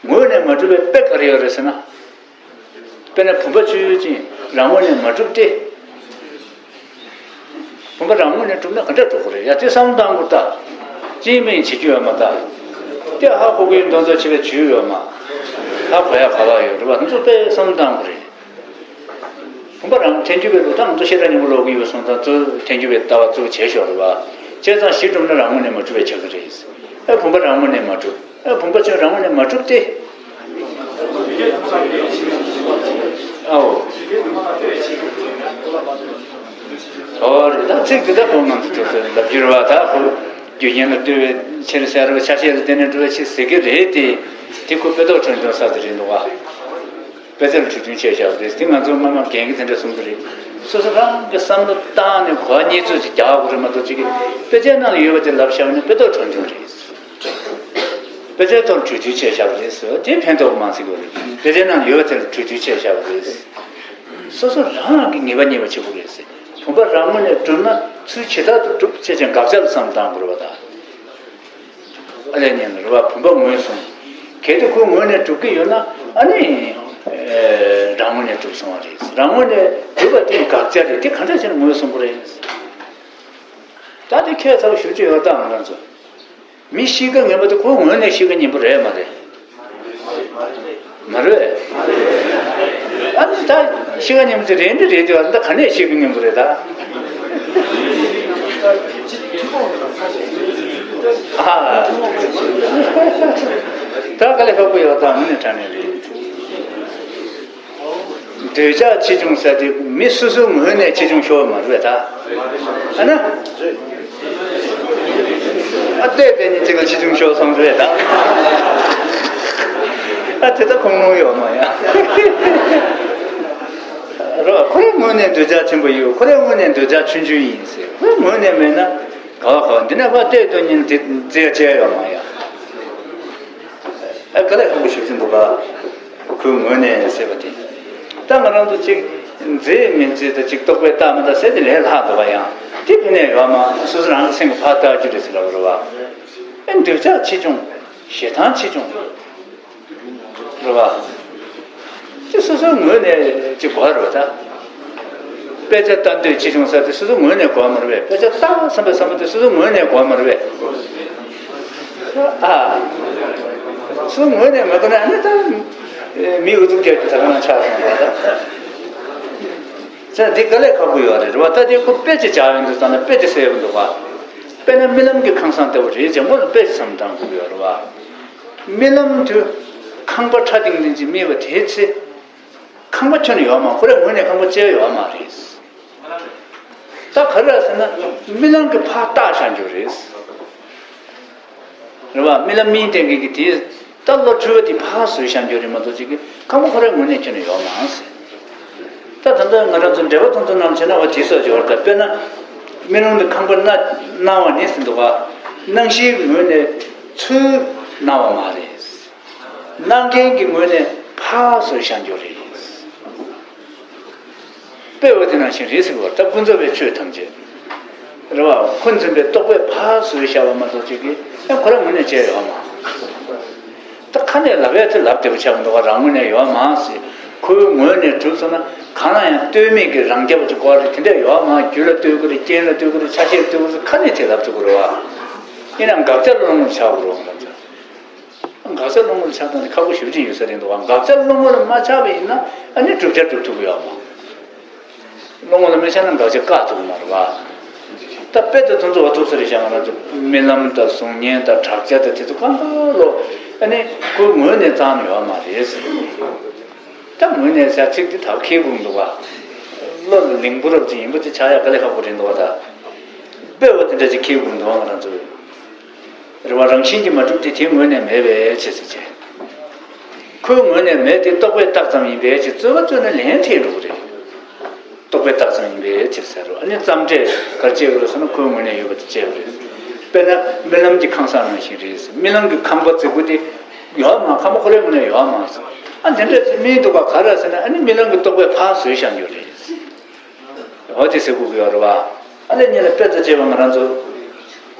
ངོས་ནས་མ་གྲུབ་པའི་དཔེ་ག་རེ་ཡོད་རེད་ཟེར་ན། དཔེར་ན་བུམ་པ་ཆུ་ཡོད་ཅིང་རང་ངོས་ནས་མ་གྲུབ་སྟེ། བུམ་པ་རང་ངོས་ནས་གྲུབ་ན་ག་འདྲ་གྲུབ་ཀྱི་རེད། ཡ་དེ་བསམ་བློ་བཏང་དགོས་ད། ཅིས་མིན་བྱེད་རྒྱུ་ཡོད་མ་ད། དེ་ཧ་གོ་གི་མདོ་ཚོ་བྱེད་པའི་རྒྱུ་ཡོད་མ། ཧ་གོ་ཡ་ག་པར་ཡོད་རེད་བ། འདི་ཚོ་དཔེ་བསམ་བློ་བཏང་དགོས་རེད། བུམ་པ་རང་ཐལ་འགྱུར་བའི་ལུགས་དང་ཚོ་ཤེས་རབ་སྙིང་པོ་ཀློག་གི་ཡོད་སོང་ཙང་ཚོ་ཐལ་འགྱུར་བའི་ལྟ་བ་ཚོ་བྱས་ཤོག་རེད་བ། བྱས་ཙང་གཞི་གྲུབ་ན་རང་ངོས་ནས་མ་གྲུབ་པའི་ཆགས་ཀྱི་རེད། ཨེ་བུམ་པ་རང་ངོས་ནས་མ་གྲུབ། ཨེ་བུམ་པ་ཚོ་རང་ངོས་ནས་མ་གྲུབ་སྟེ། ཨའོ། ཨོ་རེད། ད་ཚིག་འདི་དག་ཁོང་ང་ཚོ་ཚོ་ལབ་རྒྱུ་རེད་བ། ད་ཁོ་རྒྱུ་རྐྱེན་ལ་ལྟོས་པའི་ཕྱིར་ཟེར་བ། ཆ་ཤས་ལ་བརྟེན་ནས་གྲུབ་པའི་ཕྱིར་ཟེར་གི་རེད་དེ། དེ་ཁོ་དཔེ་ཐོག་ཁྲོམ་ཆུང་ས་དེ་རེད་འདུག་བ། དཔེ་ཆ་ལ་གྲོས་མཐུན་བྱས་བཞག་པ་རེད། དེ་ང་ཚོ་སྔ་མ་རྒན་གྱིས་དེ་འདྲ་གསུང་གི་རེད། སོ་སོ་རང་གི་བསམ་བློ་བཏང་ནས་གོ་བ་རྙེད་ཚོད་ཅིག་རྒྱག་དགོས་རེད་མ་གཏོགས། ཅིག་གིས་དཔེ་ཆའི་ནང་ལ་ཡོད་པ་དེ་ལབ་བཞག་ན་དཔེ་ཐོག་ཁྲོམ་ཆུང་རེད། དཔེ་ཆའི་ཐོག་གྲོས་མཐུན་བྱས་བཞག་པ་རེད་ཟེར་བ་དེ་ཕན་ཐོགས་མ་སྲིད་པ་རེད། དཔེ་ཆའི་ནང་ལ་ཡོད་པ་དེ་ལ་གྲོས་མཐུན་བྱས་བཞག་པ་རེད། སོ་སོ་རང་གི་ངེས་པ་རྙེད་པ་བྱེད་དགོས་རེད་ཟེར། བུམ་པ་རང་ངོས་ནས་གྲུབ་ན་ཚུལ་ཇི་ལྟར་དུ་གྲུབ་ཅེས་ཀྱང་དགག་བྱ་ལ་བསམ་བཏང་དགོས་རེད་བ་ད། ཨ་ལས་ཉན་རེད་བ། བུམ་པ་ངོས་བཟུང་། གལ་ཏེ་ཁོའི་ངོས་ནས་གྲུབ་ཀྱི་ཡོད་ན་ཨ་ནི། ཨེ། རང་ངོས་ནས་གྲུབ་སོང་བ་རེད། རང་ངོས་ནས་གྲུབ་པ་དེ་ནི་དགག་བྱ་རེད། དེ་ག་འདྲ་བྱས་ནས་ངོས་བཟུང་དགོས་རེད། ད་དེ་ཁྱད་མཚར་པོ་ཞེ་པོ་ཅིག་ཡོད་ད་ང་རང་ཚོ། མི་གཤིས་ཀ་ངན་པ་དེ་ཁོའི་ངོས་ནས་གཤིས་ཀ་ངན་པ་རེད་མ་རེད། མ་རེད། ཨ་ནི་ད་གཤིས་ཀ་ངན་པ་དེ་རེད་འདི་རེད་དེ། ད་ག་ནས་གཤིས་ཀ་ངན་པ་རེད་ད། ཨ། ད་དཀའ་ལས་ཁག་པོ་ཡོད་ད། དངོས་གནས་དྲང་གནས་རེད། འདོད་ཆགས་ཆེ་ཆུང་ཟེར་དེ་མི་སོ་སོའི་ངོས་ནས་ཆེ་ཆུང་ཤོར་བ་མ་རེད་ད། ཨ་ན། ཨ་བལྟས་བལྟས་ནས་ཅིག་ལ་ཆེ་ཆུང་ཤོར་སོང་རེད་ད། ཨ་དེ་ད་ཁུངས་ལུང་ཡོད་མ་ཡ། རོ། ཁོ་རའི་ངོས་ནས་འདོད་ཆགས་ཆེན་པོ་ཡོད། ཁོ་རའི་ངོས་ནས་འདོད་ཆགས་ཆུང་ཆུང་ཡིན་ཟེར། ཁོ་རའི་ངོས་ནས་མེད་ན་ག་བ་ག་བ། འདི་ནས་ཕར་བལྟས་དུས་ཉིན་དེ་རྫས་བཅས་ཡོད་མ་ཡ། ཨ་དཀའ་ལས་ཁག་པོ་ཞེ་པོ་ཅིག་འདུག་ག། ཁོའི་ངོས་ནས་ཟེར་བ་དེ། ད་ང་རང་ཚོ་གཅིག་མཛེས་མི་མཛེས་དང་གཅིག་རྟོག་པས་བལྟ་མི་བལྟ་ཟེར་དེ་ལས་སླ་འདུག་ག། ཡང་དེ་ཕི་ནས་ཡོད་མ། སོ་སོ་རང་གི་སེམས་ཀྱིས་ཕར་བལྟ་རྒྱུ་རེད་ཟེར་ལབ་རེད་བ། ཨེ་འདོད་ཆགས་ཆེ་ཆུང་། ཞེ་སྡང་ཆེ་ཆུང་། རེད་བ། དེ་སོ་སོའི་ངོས་ནས་ཅིག་གོ་རེད་བ་ད། དཔེ་ཆ་ལྟ་འདོད་ཆེ་ཆུང་ཟེར་དེ་སོ་སོའི་ངོས་ནས་གོ་མ་རེད་པས། དཔེ་ཆ་ལྟ་བསམ་པའི་བསམ་པ་དེ་སོ་སོའི་ངོས་ནས་གོ་མ་རེད་པས། ཨ། སོ་སོའི་ངོས་ནས་མ་གོ་ན་ཨ་ནི་ད། མི་འུ་ཚུགས་རྒྱག་རྒྱུ་ད་ག་ནང་ཆགས་སོང་བ་ད། ཟེར་འདི་དཀའ་ལས་ཁག་པོ་ཡོད་རེད་བ། ད་དེ་ཁོ་དཔེ་ཅིག་བྱ་ཡོང་དུས་ཙམ་ན་དཔེ་དེ་གསལ་པོ་འདུག་བ། དཔེར་ན་རྨི་ལམ་གྱི་ཁང་བཟང་ལྟ་བུ་རེད་ཅེས་སྔོན་ལ་དཔེ་ཅིག་བསམ་བཏང་དགོས་ཀྱི་ཡོད་རེད་བ། རྨི་ལམ་དུ་ཁང་པ་ཁྲ་ཐིང་ཐིང་ཅིག་རྨིས་པ་དེའི་ཚེ། ཁང་པ་ཁྱོན་ནས་ཡོད་མ། ཁོ་རའི་ངོས་ནས་ཁང་པ་ཅི་ཡང་ཡོད་མ་རེད། ད་ག་རེ་ཟེར་ན་རྨི་ལམ་གྱི་ཕར་བཏགས་བཞག་རྒྱུ་རེད། རེད་བ། རྨི་ལམ་རྨིས་བསྡད་མཁན་གྱི་དེ་ད་བློ་འཁྲུལ་བ་དེ་ཕར་བཟོས་བཞག་རྒྱུ་རེད་མ་གཏོགས་ཅིག་གི་ཁང་པ་ཁོ་རའི་ངོས་ནས་ཁྱོན་ནས་ཡོད་མ་ཟེར། ད་ད་ལྟ་ང་རང་ཚོ་འགྲེལ་པ་དེ་ཚོ་ནང་བྱས་ན་འོ་དེ་སོགས་ཀྱི་བར་དུ། དཔེར་ན་རྨི་ལམ་དུ་ཁང་པ་སྣང་སྣང་བ་ནི་ཟེར་འདུག་ག། སྣང་ཞེན་གྱི་ངོས་ནས་ཚུར་སྣང་བ་མ་རེད། སྣང་མཁན་གྱི་ངོས་ནས་ཕར་བཟོས་བཞག་རྒྱུ་རེད། དཔེ་འོ་དེ་ནང་བཞིན་རེད་ཟེར་བ། ད་ཀུན་རྫོབ་པའི་ཆོས་ཐམས་ཅད། རེད་བ། ཁོ་འཛིན་པའི་རྟོག་པས་ཕར་བཟོས་བཞག་པ་མ་གཏོགས་ཅིག་གིས་ཡང་ཁོ་རང་ངོས་ནས་བྱས་ཡོད་མ། ད་ཁ་ནས་ལབ་ཡ་དེ་ལབ་བདེ་པོ་ཆགས་འདུག་ག། རང་ངོས་ནས་ཡོད་མ་ཟེར། ཁོའི་ངོས་ནས་གྲུབ་སོང་ན་གང་ལ་ཡང་ལྟོས་མེད་ཀྱི་རང་རྐྱ་བ་ཅིག་སྐོར་རེ་དེ་འདྲ་ཡོད་མ། རྒྱུ་ལ་ལྟོས་ཀྱི་རེད། རྐྱེན་ལ་ལྟོས་ཀྱི་རེད། ཆ་ཤས་ལ་ལྟོས་ཀྱི་རེད། ཁ་ནས་དེ་ལབ་ཐུབ་ཀྱི་རེད་བ། ཡིན་ནའང་དགག་བྱ་བློ་ངོར་ཆགས་ཀྱི་རེད་བ། ང་ཚོ། དགག་བྱ་བློ་ངོར་ཆགས་སྟངས་དེ་ཁག་པོ་ཞེ་པོ་ཅིག་ཡོད་ས་རེད་འདུག་བ། དགག་བྱ་བློ་ངོར་མ་ཆགས་པ་ཡིན་ན་ཨ་ནི་བསྒྲུབ་བྱ་སྒྲུབ་ཐུབ་ཀྱི་ཡོད་མ། བློ་ངོར་མ་ཆགས་ན་དགག་བྱ་བཀག་ཐུབ་ཀྱི་མ་རེད་བ། ད་དཔེ་དེ་ཚོ་འོ་ཐུག་ས་རེད་ཤག། ང་རང་ཚོ་རྨི་ལམ་དང་གཟུགས་བརྙན་དང་བྲག་ཅ་དང་དེ་ཚོ་གང་ག་ལོ་ཨ་ནི་ཁོའི་ངོས་ནས་བཏང་ནས་ཡོད་མ་རེད་ཟེར། ད་ངོས་ནས་ཟེར་ཚིག་དེ་ད་ཁེལ་དགོས་འདུག་བ། བློ་ལ་ལིང་བུ་རབ་ཅིག་ཡིན་པ་དེ་ཆགས་ཡ་དཀའ་ལས་ཁག་པོ་རེད་འདུག་བ། ད་དཔེ་འོ་དེ་འདྲ་ཅིག་ཁེལ་དགོས་འདུག་བ། ང་རང་ཚོ། རེད་བ། རང་བཞིན་གྱིས་མ་གྲུབ་སྟེ་དེའི་ངོས་ནས་མེད་པའི་ཕྱིར་ཟེར་བྱས། ཁོའི་ངོས་ནས་མེད་དེ་རྟོག་པས་བཏགས་ཙམ་ཡིན་པའི་ཕྱིར། རྩོད་པ་རྩོད་ན་ལན་ཐེབས་འགྲོ་གི་རེད། རྟོག་པས་བཏགས་ཙམ་ཡིན་པའི་ཕྱིར་ཟེར་རོ། ཨ་ནི་ཙམ་འདྲས་ག་རེ་བྱེད་དགོས་རེད་ཟེར་ན་ཁོའི་ངོས་ནས་ཡོད་པ་དེ་བྱེད་དགོས་རེད། དཔེར་ན་རྨི་ལམ་གྱི་ཁང་བཟང་ནང་བཞིན་རེད། རྨི་ལམ་གྱི་ཁང་པ་རྫིག་པོ་དེ་ཡོད་མ། ཁང་པ་ཁོ་རའི་ངོས་ནས་ཡོད་མ་ཟེར། ཨ་འདི་འདྲས་རྨིས་འདུག་ག། ག་རེ་ཟེར་ན་ཨ་ནི་རྨི་ལམ་གྱི་རྟོག་པས་ཕར་བཟོས་བཞག་རྒྱུ་རེད། འོ་དེ་ཟེར་དགོས་ཀྱི་ཡོད་རེད་བ། ཨ་ལས་ཉིན་ལ་དཔེ་ལྟ་བྱས་པ་ང་རང་ཚོ།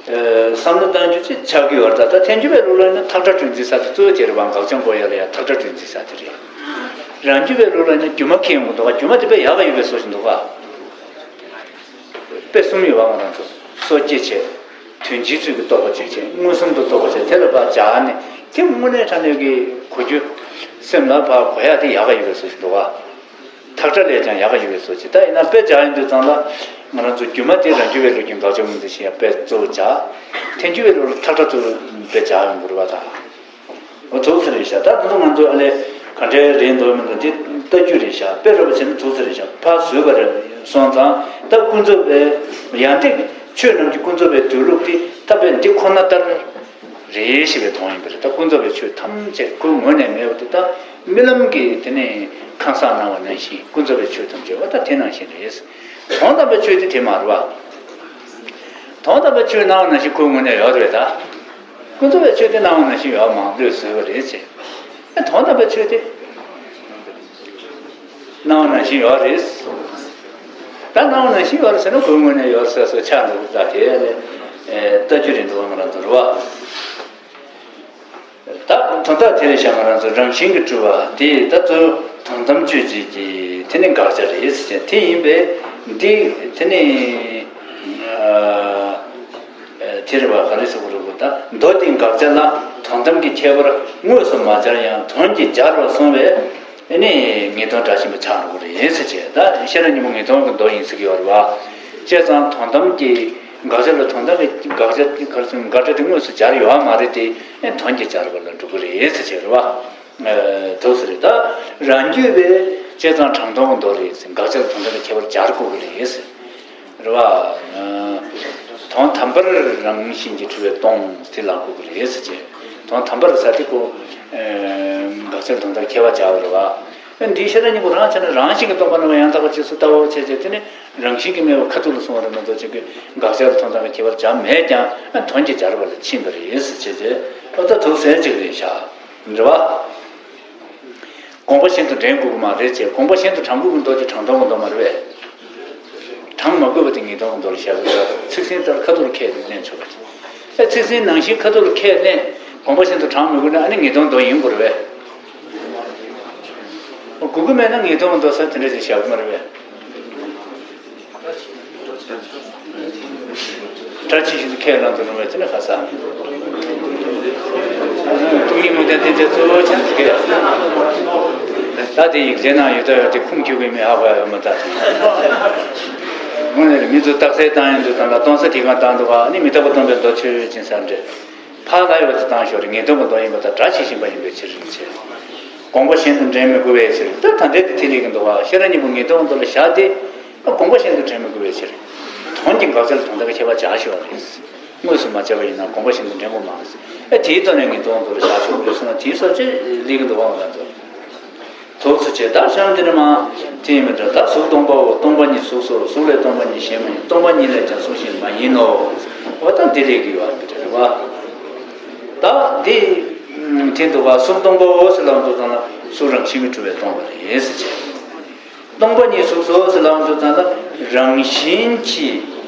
ཨེ། བསམ་བློ་གཏང་རྒྱུ་ཅིག་ཆགས་ཀྱི་ཡོད་རེད། ད་ད་ཐལ་འགྱུར་བའི་ལུགས་ལ་ནི་ཐག་ཁྲ་གྲོས་འཛིན་ས་དེ་གཙོ་བོ་དེ་རེད་བ། དགག་བྱ་འགོག་ཡ་ལ་ཡ་ཐག་ཁྲ་གྲོས་འཛིན་ས་དེ་རེད། རང་རྒྱུད་པའི་ལུགས་ལ་ནི་སྒྱུ་མ་མཁན་ཡོང་གི་འདུག་ག། སྒྱུ་མ་དེ་དཔེ་ཡག་ག་ཡོད་པའི་བཟོ་ཞིག་འདུག་ག། དཔེ་གསུམ་ཡོད་པ་ང་རང་ཚོ། སོ་སྐྱེ་བྱས། དོན་སྤྱིའི་ཚུལ་གྱིས་རྟོགས་པ་གཅིག་བྱས། མངོན་སུམ་དུ་རྟོགས་པ་བྱས། དེ་ལ་ཕར་སྦྱར་ནས་དེ་དངོས་གནས་དྲང་གནས་ཀྱི་གོ་རྒྱུ། སེམས་ལ་ཕར་གོ་ཡག་དེ་ཡག་ག་ཡོད་པའི་བཟོ་ཞིག་འདུག་ག། ཐག་ཁྲ་ལས་ཀྱང་ཡག་ག་ཡོད་པའི་བཟོ་ཅིག། ད་ཡིན་ན་དཔེ་སྦྱར་ཡོང་དུས་ཙང་ལ་ང་རང་ཚོ་རྒྱུ་མ་དེ་རང་རྒྱུད་པའི་ལུགས་ཀྱི་དགག་བྱ་དངོས་འཛིན་ཞེས་ཡང་དཔེ་གཙོ་བོ་སྦྱར། ཐལ་འགྱུར་བའི་ལུགས་ལ་ཐག་ཁྲ་གཙོ་བོ་དཔེ་སྦྱར་ཡོང་དགོས་རེད་པ་ད། འོ་ཐུག་ས་རེད་ཤག། ད་དེ་ཚོ་ང་ཚོ་ཨ་ལས་ག་འདྲའི་རེད་འདུག་མི་འདུག་འདི་ལྟ་རྒྱུ་རེད་ཤག། དཔེ་རོ་བ་བྱས་ན་ཐུག་ས་རེད་ཤག། ཕར་བཟོས་པ་རེད་སོང་ཙང་ད་ཀུན་རྫོབ་པའི་ཡང་ཏིག་ཆོས་རྣམས་ཀྱི་ཀུན་རྫོབ་པའི་སྡོད་ལུགས་དེ་ད་དཔེ་འདི་ཁོ་ན་ལྟར་རེད་ཞེས་པའི་དོན་ཡིན་པ་རེད། ད་ཀུན་རྫོབ་པའི་ཆོས་ཐམས་ཅད་ཁོའི་ངོས་ནས་མེད་པ་དེ་ད་རྨི་ལམ་གྱི་དེ་ནས་ཁ་སང་སྣང་བ་ནང་བཞིན་ཀུན་རྫོབ་པའི་ཆོས་ཐམས་ཅད་པ་ད་དེ་ནང་བཞིན་རེད། དོན་དམ་པའི་ཆོས་དེ་དེ་མ་རེད་པ། དོན་དམ་པའི་ཆོས་སྣང་བ་ནང་བཞིན་ཁོའི་ངོས་ནས་ཡོད་རེད་ད། ཀུན་རྫོབ་པའི་ཆོས་དེ་སྣང་བ་ནང་བཞིན་ཡོད་མང་པོས་བཟོས་པ་རེད་ཅེས། ཨེ་དོན་དམ་པའི་ཆོས་དེ་སྣང་བ་ནང་བཞིན་ཡོད་རེད། ད་སྣང་བ་ནང་བཞིན་ཡོད་རེད་ཟེར་ན་ཁོའི་ངོས་ནས་ཡོད་ཟེར་སོ་ཆགས་འགྲོ་གི། ད་དེ་ལས་ལྟ་རྒྱུ་རེད་འདུག་བ། ང་རང་ཚོ་རེད་བ། ད་དོན་དག་དེ་རེད་ཤག། ང་རང་ཚོ་རང་བཞིན་གྱིས་གྲུབ་པ་དེ་ད་གཙོ་དོན་དམ་དཔྱོད་བྱེད་ཀྱི་དེ་ནི་དགག་བྱ་རེད་ཟེར་ཅན་དེ་ཡིན་པས་འདི་དེ་ནི། དེ་རེད་བ། ག་རེ་ཟེར་དགོས་རེད་གོ། ད་མདོ་སྡེའི་དགག་བྱ་ལ་དོན་དམ་གྱི་ཁྱད་པར་དངོས་སུ་མ་སྦྱར་ཡང་དོན་གྱིས་སྦྱར་བར་གསུངས་པས་ཨ་ནི་ངེས་དོན་སྒྲ་ཞན་པ་ཆགས་འགྲོ་གི་རེད་ཟེར་བྱས། ད་ཤེས་རབ་སྙིང་པོ་ངེས་དོན་གྱི་མདོ་ཡིན་ཟེར་གྱི་ཡོད་རེད་བ། བྱས་ཙང་དོན་དམ་གྱི་དགག་བྱ་ལ་དོན་དམ་གྱི་དགག་བྱ་ག་རེ་ཟེར། དགག་བྱ་དེ་དངོས་སུ་སྦྱར་ཡོད་མ་རེད་དེ། ཨེ་དོན་གྱིས་སྦྱར་བ་ལ་འགྲོ་གི་རེད་ཟེར་བྱས་རེད་བ། ཐུགས་སུ་རེད། ད་རང་རྒྱུད་པས་བྱས་ཙང་དྲང་དོན་གྱི་མདོ་རེད་ཟེར། དགག་བྱ་དང་དོན་དམ་གྱི་ཁྱད་པར་སྦྱར་དགོས་ཀྱི་རེད་ཟེར། རེད་བ། དོན་དམ་པར་རང་བཞིན་གྱིས་གྲུབ་པའི་སྟོང་དེ་ལ་གོ་གི་རེད་ཟེར་བྱས། དོན་དམ་པར་ཟེར་དེ་ཁོ་དགག་བྱ་དང་དོན་དམ་གྱི་ཁྱད་པར་སྦྱར་བ་རེད་བ། འདིའི་ཤེས་རབ་སྙིང་པོ་རང་བྱས་ན་རང་བཞིན་གྱིས་སྟོང་པར་སྣང་བ་ཡང་དག་པར་རྗེས་སུ་ལྟའོ་བྱས་བྱས། དེ་ནི་རང་བཞིན་གྱིས་སྨྲས་པ་ཁ་ཐུག་ལ་སོང་བ་རེད་མ་གཏོགས་ཅིག་གི་དགག་བྱ་དང་དོན་དམ་གྱི་ཁྱད་པར་སྦྱར་མེད་ཀྱང་དོན་གྱིས་སྦྱར་བ་ལ་ཕྱིན་པ་རེད་ཟེར་བྱས་བྱས། ཨོ་ད་ཐུགས་སུ་ཅིག་རེད་ཤག། རེད་བ། དགོངས་པ་གཞན་དུ་འདྲེན་དགོས་ཀྱི་མ་རེད་ཅེས། དགོངས་པ་གཞན་དུ་དྲང་དགོས་ཀྱི་མདོ་དེ་དྲང་དོན་གྱི་མདོ་མ་རེད་པས། དྲང་མ་དགོས་པ་དེ་ངེས་དོན་གྱི་མདོ་ལ་བཞག་དགོས་པས། ཚིག་ཟིན་ལྟར་ཁ་ཐུག་ལ་ཁས་ལེན་ཆོག་པ་རེད། ཨེ་ཚིག་ཟིན་ནང་བཞིན་ཁ་ཐུག་ལ་ཁས་ལེན། དགོངས་པ་གཞན་དུ་དྲང་མི་དགོས་ན་ཨ་ནི་ངེས་དོན་མདོ་ཡིན་དགོས་རེད་པས། དགོས་ཀྱི་མེད་ན་ངེས་དོན་གྱི་མདོ་ཟེར་དེ་འདྲ་ཞིག་བཞག་གི་མ་རེད་པས། སྒྲ་ཇི་བཞིན་དུ་ཁས་བླངས་དུ་རུང་བའི་ཚེ་ན་ཁ་ས། ཏིང་ངེ་འཛིན་ལྡན་ཏན་ཏན་གཙོ་བོ་བྱས་ནས་ཁས། ད་དེ་ཡིག་ཆའི་ནང་ཡོད་ད་ཡོད་དེ་ཁུངས་འཁྱོལ་གྱི་མེད་ཧ་གོ་ཡ་ཡོད་མ་ད། དངོས་གནས་མི་ཚོ་རྟགས་གསལ་བཏང་ཡོང་དུས་ཙམ་ལ་སྟོང་གསལ་དེ་གང་བཏང་འདུག་ག། ནི་མི་རྟག་པ་སྟོང་པའི་མདོ་ཆོས་ཅན་ས་འདྲེ། ཕར་ལ་ཡོད་པ་དེ་བཏང་ཞོར་ངེས་དོན་གྱི་མདོ་ཡིན་པ་དང་སྒྲ་ཇི་བཞིན་པ་ཡིན་པའི་ཕྱིར་རིན་ཆེ། དགོངས་པ་གཞན་དུ་འདྲེན་མི་དགོས་པའི་ཕྱིར། ད་ད་ལྟའི་དེ་ཐིག་ལེ་གི་འདུག་ག། ཤེས་རབ་སྙིང་པོ་ངེས་དོན་མདོ་ལ་བཞག་སྟེ། དགོངས་པ་གཞན་དུ་འདྲེན་མི་དགོས་པའི་ཕྱིར། དོན་གྱི་དགག་བྱ་ལ་དོན་དམ་གྱི་ཁྱད་པར་སྦྱར་ཞུ་བ་རེད། དངོས་སུ་མ་སྦྱར་བ་ཡིན་ན་དགོངས་པ་གཞན་དུ་འདྲེན་དགོས་མ་རེད། ཨེ་དེའི་ཐོག་ནས་ངེས་དོན་མདོ་ལ་བཞག་ཆོག་དགོས་སོང་ན་དེའི་སོ་ཅེ་ལེགས་གི་འདུག་ག། ང་ཚོ་ཐུགས་སུ་ཆེ། ད་གཞན་དེ་ནི་མ་དེ་ཡིན་མི་འདྲ། ད་གཟུགས་སྟོང་པའོ། སྟོང་པ་ཉིད་གཟུགས་སོ། གཟུགས་ལས་སྟོང་པ་ཉིད་གཞན་མ་ཡིན། སྟོང་པ་ཉིད་ལས་ཀྱང་གཟུགས་གཞན་མ་ཡིན་ནོ། འོ་ད་འདི་ལེགས་གི་ཡོད་མི་འདྲ་རེད་བ། ད་འདི་དེ་འདུག་ག། གཟུགས་སྟོང་པའོ་ཟེར་ལབ་དུས་ཙམ་ལ་གཟུགས་རང་བཞིན་གྱིས་གྲུབ་པའི་སྟོང་པ་རེད་ཟེར་བྱས། སྟོང་པ་ཉིད་གཟུགས་སོ་ཟེར་ལབ་དུས་ཙམ་ལ་རང་བཞིན་གྱིས་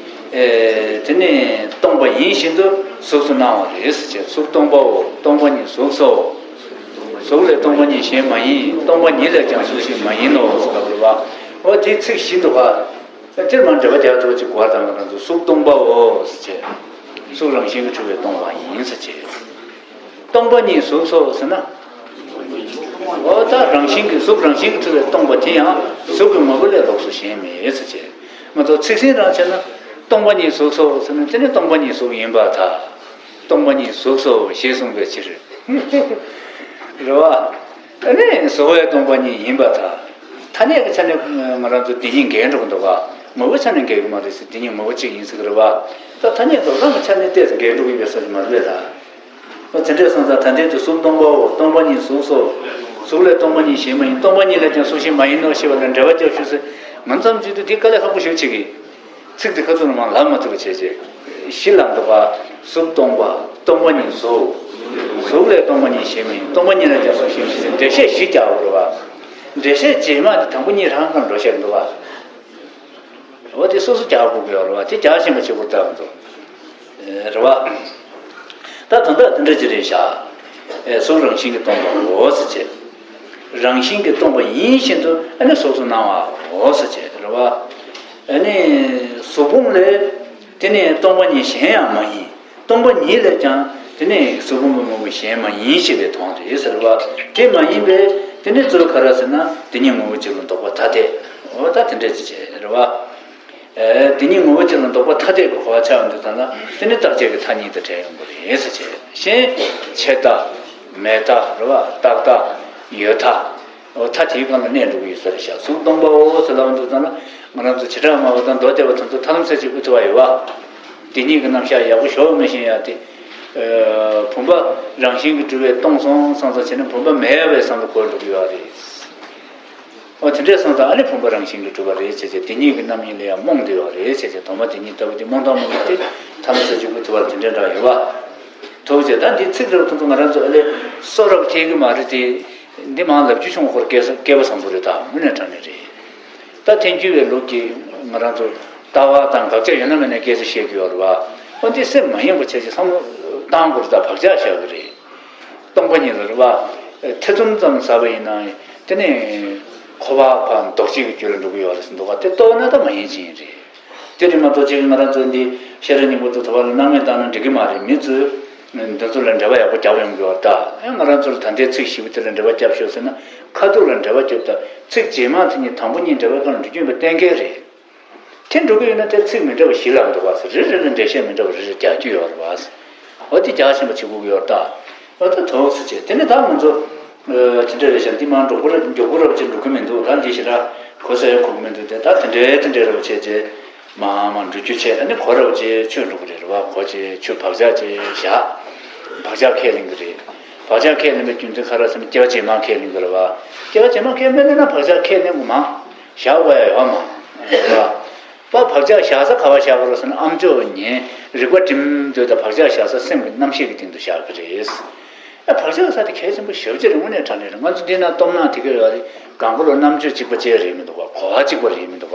ཨེ་དེ་ནི་སྟོང་པ་ཡིན་བཞིན་དུ་གཟུགས་སུ་སྣང་བ་རེད་ཟེར་བྱས། གཟུགས་སྟོང་པའོ། སྟོང་པ་ཉིད་གཟུགས་སོ། གཟུགས་ལས་སྟོང་པ་ཉིད་གཞན་མ་ཡིན། སྟོང་པ་ཉིད་ལས་ཀྱང་གཟུགས་གཞན་མ་ཡིན་ནོ་ཟེར་ལབ་རེད་བ། འོ་དེ་ཚིག་བཞི་འདུག་ག། དེར་མ་འགྲེལ་པ་རྒྱག་ཐུབ་ཅིག་གོ་བ་དང་། ང་རང་ཚོ་གཟུགས་སྟོང་པའོ་ཟེར་བྱས། གཟུགས་རང་བཞིན་གྱིས་གྲུབ་པའི་སྟོང་པ་ཡིན་ཟེར་བྱས། སྟོང་པ་ཉིད་གཟུགས་སོ་ཟེར་ན། འོ་ད་རང་བཞིན་གྱིས་གཟུགས་རང་བཞིན་གྱིས་གྲུབ་པའི་སྟོང་པ་དེ་ཡང་གཟུགས་ཀྱི་ངོ་བོ་ལས་ལོགས་སུ་གཞན་མེད་ཟེར་བྱས། ང་ཚོ་ཚིག་ཟིན་རང་བྱས་ན་སྟོང་པ་ཉིད་གཟུགས་སོ་ཟེར་ན་དེ་ནི་སྟོང་པ་ཉིད་གཟུགས་ཡིན་པར་ཐལ། སྟོང་པ་ཉིད་གཟུགས་སོ་ཞེས་གསུངས་པའི་ཕྱིར། རེད་བ། ཨ་ནི་གཟུགས་ལས་སྟོང་པ་ཉིད་ཡིན་པར་ཐལ། ཐ་སྙད་ཀྱི་ཆ་ནས་ང་རང་ཚོ་དེ་གཉིས་འགལ་འགྲོ་གི་འདུག་ག། ངོ་བོའི་ཆ་ནས་འགལ་གྱི་མ་རེད་ཟེར། དེ་གཉིས་ངོ་བོ་གཅིག་ཡིན་ཟེར་གི་རེད་བ། ད་ཐ་སྙད་འདོགས་སྟངས་ཀྱི་ཆ་ནས་ཏོག་ཙམ་འགལ་འགྲོ་གི་ཡོད་པའི་བཟོ་ཞིག་མ་རེད་ད། འོ་དེ་འདྲ་སོང་ཙང་ད་ལྟའི་དུས་གཟུགས་སྟོང་པའོ། སྟོང་པ་ཉིད་གཟུགས་སོ། གཟུགས་ལས་སྟོང་པ་ཉིད་གཞན་མ་ཡིན། སྟོང་པ་ཉིད་ལས་ཀྱང་གཟུགས་གཞན་མ་ཡིན་ནོ་ཞེས་པ་ལ་འགྲེལ་པ་རྒྱག་ཤོག་ཟེར། ང་ཙམ་ཅིག་ཏུ་དེ་དཀའ་ལས་ཁག་པོ་ཞེ་པོ་ཅིག་གིས། ཚིག་དེ་ཁ་ཚུར་མར་ལབ་མ་ཐུབ་པ་བྱས་བྱས། གཞི་ལ་འདུག་པ། གཟུགས་སྟོང་པ། སྟོང་པ་ཉིད་གཟུགས། གཟུགས་ལས་སྟོང་པ་ཉིད་གཞན་མ་ཡིན། སྟོང་པ་ཉིད་ལས་ཀྱང་གཟུགས་གཞན་མ་ཡིན་ཟེར་འགྲེལ་བཤད་བཞི་རྒྱག་དགོས་རེད་པ། འགྲེལ་བཤད་རྗེས་མ་དེ་དང་པོ་གཉིས་རང་གང་འགྲོ་བཤད་འདུག་པ། འོ་དེ་སོ་སོ་རྒྱག་དགོས་ཀྱི་ཡོད་རེད་པ། དེ་རྒྱག་བཞིན་པ་གཅིག་པུར་ལྟ་བ་འདུག་རེད་པ། ད་དོན་དག་དེ་འདྲ་ཅིག་རེད་ཤག། ཨེ་གཟུགས་རང་བཞིན་གྱིས་སྟོང་པའོ་ཟེར་བྱས། རང་བཞིན་གྱིས་སྟོང་པ་ཡིན་བཞིན་དུ་ཨ་ནི་གཟུགས་སུ་སྣང་བའོ་ཟེར་བྱས་རེད་པ། ཨ་ནི་གཟུགས་ཕུང་ལས་དེ་ནི་སྟོང་པ་ཉིད་གཞན་ཡང་མ་ཡིན། སྟོང་པ་ཉིད་ལས་ཀྱང་དེ་ནི་གཟུགས་ཕུང་གི་དངོས་པོ་གཞན་མ་ཡིན་ཞེས་པའི་དོན་རེད་ཟེར་བ། དེ་མ་ཡིན་པས་དེ་ནི་རྩོལ་ག་ར་ཟེར་ན་དེ་ཉིད་དངོས་པོ་གཅིག་ལ་འདོགས་པ་ཐ་དད། འོ་ད་དེ་འདྲས་ཅིག་བྱས་རེད་བ། ཨེ་དེ་ཉིད་དངོས་པོ་གཅིག་ལ་འདོགས་པ་ཐ་དད་ཀྱི་གོ་བ་ཆགས་འདུག་ཙང་ན་དེ་ནི་རྟག་ཆད་ཀྱི་མཐའ་གཉིས་དང་བྲལ་ཡོང་གི་རེད་ཟེར་བྱས། གཞན་ཆད་མཐའ། མེད་མཐའ་རེད་བ། རྟག་མཐའ། ཡོད་མཐའ། འོ་མཐའ་དེའི་སྒང་ལ་གནས་འགྲོ་གི་ཡོད་ས་རེད་ཤག་གཟུགས་སྟོང་པའོ་ཟེར་ལབ་འདུག་ཙང་ན་ང་རང་ཚོ་བྱེ་བྲག་སྨྲ་བ་དང་མདོ་སྡེ་པ་ཚོ་ཚོ་ཐ་ལམ་ཟེར་གྱི་དབུ་ཐུ་བ་ཡོད་བ། དེ་ཉིད་ཀྱི་རྣམ་གཞག་ཡག་པོ་ཞོག་མི་ཤེས་ཡ་དེ། ཨ་བུམ་པ་རང་བཞིན་གྱིས་གྲུབ་པའི་སྟོང་སོང་བསམ་ཙང་བྱས་ན་བུམ་པ་མེད་པའི་བསམ་བློ་འཁོར་འགྲོ་གི་ཡོད་རེད། འོ་དེ་འདྲས་སོང་ཙང་ཨ་ནི་བུམ་པ་རང་བཞིན་གྱིས་གྲུབ་པ་རེད་ཅེས་བྱས། དེ་ཉིད་ཀྱི་རྣམ་གཡེང་ལ་ཡང་རྨོངས་བསྡད་ཡོད་རེད་ཅེས་བྱས། དོན་དག་དེ་ཉིད་ལྟ་བུ་དེ་རྨོངས་དང་རྨོངས་མེད་དེ་ཐ་མ་ས་བཅུ་དགུ་ཐུབ་པ་དེ་འདྲས་འདྲ་ཡོད་པ། ཐུབ་ཅེས། ད་འདི་ཚིག་རབ་ཐུང་ཐུང་ང་རང་ཚོ་ཨ་ལས་གསོ་རབ་ཐེག་གི་མ་རེད་དེ། འདི་མང་ལབ་རྒྱུ་བྱུང་བ་ཁོར་སྐལ་བ་བཟང་པོ་རེད། ད་དངོས་གནས་དྲང་གནས་རེད། ད་ཐལ་འགྱུར་བའི་ལུགས་ཀྱིས་ང་རང་ཚོ་ལྟ་བ་དང་དགག་བྱ་ཡོད་ན་མེད་ན་སྐད་ཆ་བཤད་ཀྱི་ཡོད་རེད་བ། འོ་འདི་སེམས་མ་ཡེངས་པ་བྱས་ཅིག་བསམ་བློ་བཏང་དགོས་རེད། ད་བག་ཆགས་བཞག་གི་རེད། སྟོང་པ་ཉིད་ལ་རེད་བ། ཐེ་ཚོམ་ཙམ་ཟ་བ་ཡིན་ན་དེ་ནི་འཁོར་བ་ཕར་ལྡོག་བྱེད་ཀྱི་རྒྱུ་ལ་འགྲོ་གི་ཡོད་རེད་ཟེར་འདུག་ག་དེ་རྟོགས་ན་ད་མ་ཡེངས་ཅིག་ཡིན་རེད། དེ་རེད་མ་གཏོགས་ཅིག་ང་རང་ཚོ་འདི་ཤེས་རབ་སྙིང་པོ་དེ་ཐོབ་པ་ལ་སྣང་མེད་བཏང་ན་འགྲིག་གི་མ་རེད། མི་ཚོས་འདི་ཚོ་ལ་འགྲེལ་པ་ཡག་པོ་རྒྱབ་ཡོང་གི་ཡོད་རེད། ད་ཡང་ང་རང་ཚོ་ལ་ད་ལྟའི་ཚིག་བཞི་པོ་དེ་ལ་འགྲེལ་པ་རྒྱབ་ཤོག་ཟེར་ན་ཁ་ཐུག་ལ་འགྲེལ་པ་རྒྱབ། ད་ཚིག་རྗེས་མ་དེ་གཉིས་དང་པོ་གཉིས་འགྲེལ་པའི་སྒང་ལ་འགྲོ་རྒྱུ་ཡིན་པ་གཏན་འཁེལ་རེད། དེ་འགྲོ་གི་ཡོད་ན་དེ་ཚིག་མི་འདྲ་བ་བཞི་ལབ་འདུག་བ་ཟེར། རེ་རེ་ལ་འགྲེལ་བཤད་མི་འདྲ་བ་རེ་རེ་རྒྱག་རྒྱུ་ཡོད་རེད་བ་ཟེར། འོ་དེ་རྒྱག་བཞིན་པ་བྱེད་དགོས་ཀྱི་ཡོད་རེད་ད། འོ་ད་དོགས་སུ་བྱས། དེ་ནས་ད་ང་ཚོ་ཨ་དེ་འདྲ་རེད་ཤག་འདི་མར་མགྱོགས་པོ་ར་མགྱོགས་པོ་ར་བ་ཅིག་འགྲོ་གི་མི་འདུག་ད་འདི་ཞེ་དྲག་གོ་ས་ཡང་གོ་གི་མི་འདུག་དེ་ད་དེ་འདྲའི་དེ་འདྲའི་ར་བ་བྱས་རྗེས་མར་མར་འགྲོ་རྒྱུ་བྱས། ཨ་ནི་གོ་ར་བ་ཅིག་ཆོས་འགྲོ་གི་རེད་རེད་བ། གོ་ཅིག་ཆོས་བག་ཆགས་ཅིག་བཞག་བག་ཆགས་ཁས་ལེན་གི་རེད། བག་ཆགས་ཁས་ལེན་པའི་རྒྱུ་མཚན་ག་རེ་ཟེར་ན་སྐྱེ་བ་རྗེས་མ་ཁས་ལེན་གི་རེད་བ། སྐྱེ་བ་རྗེས་མ་ཁས་མི་ལེན་ན་བག་ཆགས་ཁས་ལེན་དགོས་མ། བཞག་དགོས་ཡ་ཡོད་མ་རེད་བ། པ་བག་ཆགས་བཞག་ས་ག་པར་བཞག་དགོས་རེད་ཟེར་ན་ཨ་མཆོག་ཉན་རིག་པ་སྒྲིམ་འདོད་དང་བག་ཆགས་བཞག་ས་སེམས་ཀྱི་རྣམ་ཤེས་ཀྱི་སྟེང་དུ་བཞག་གི་རེད། ཨ་བག་ཆགས་ཟེར་དེ་གལ་ཆེན་པོ་ཞེ་པོ་ཅིག་རེད། དངོས་གནས་དྲང་གནས་རེད། ང་ཚོ་འདི་ན་སྟོང་ནང་དེ་ག་ཡོད་རེད། གང་པོ་ལ་རྣམ་དཔྱོད་གཅིག་པ་ཅིག་རེད་མི་འདུག་ག་གོ་བ་གཅིག་པ་རེད་མི་འདུག་ག་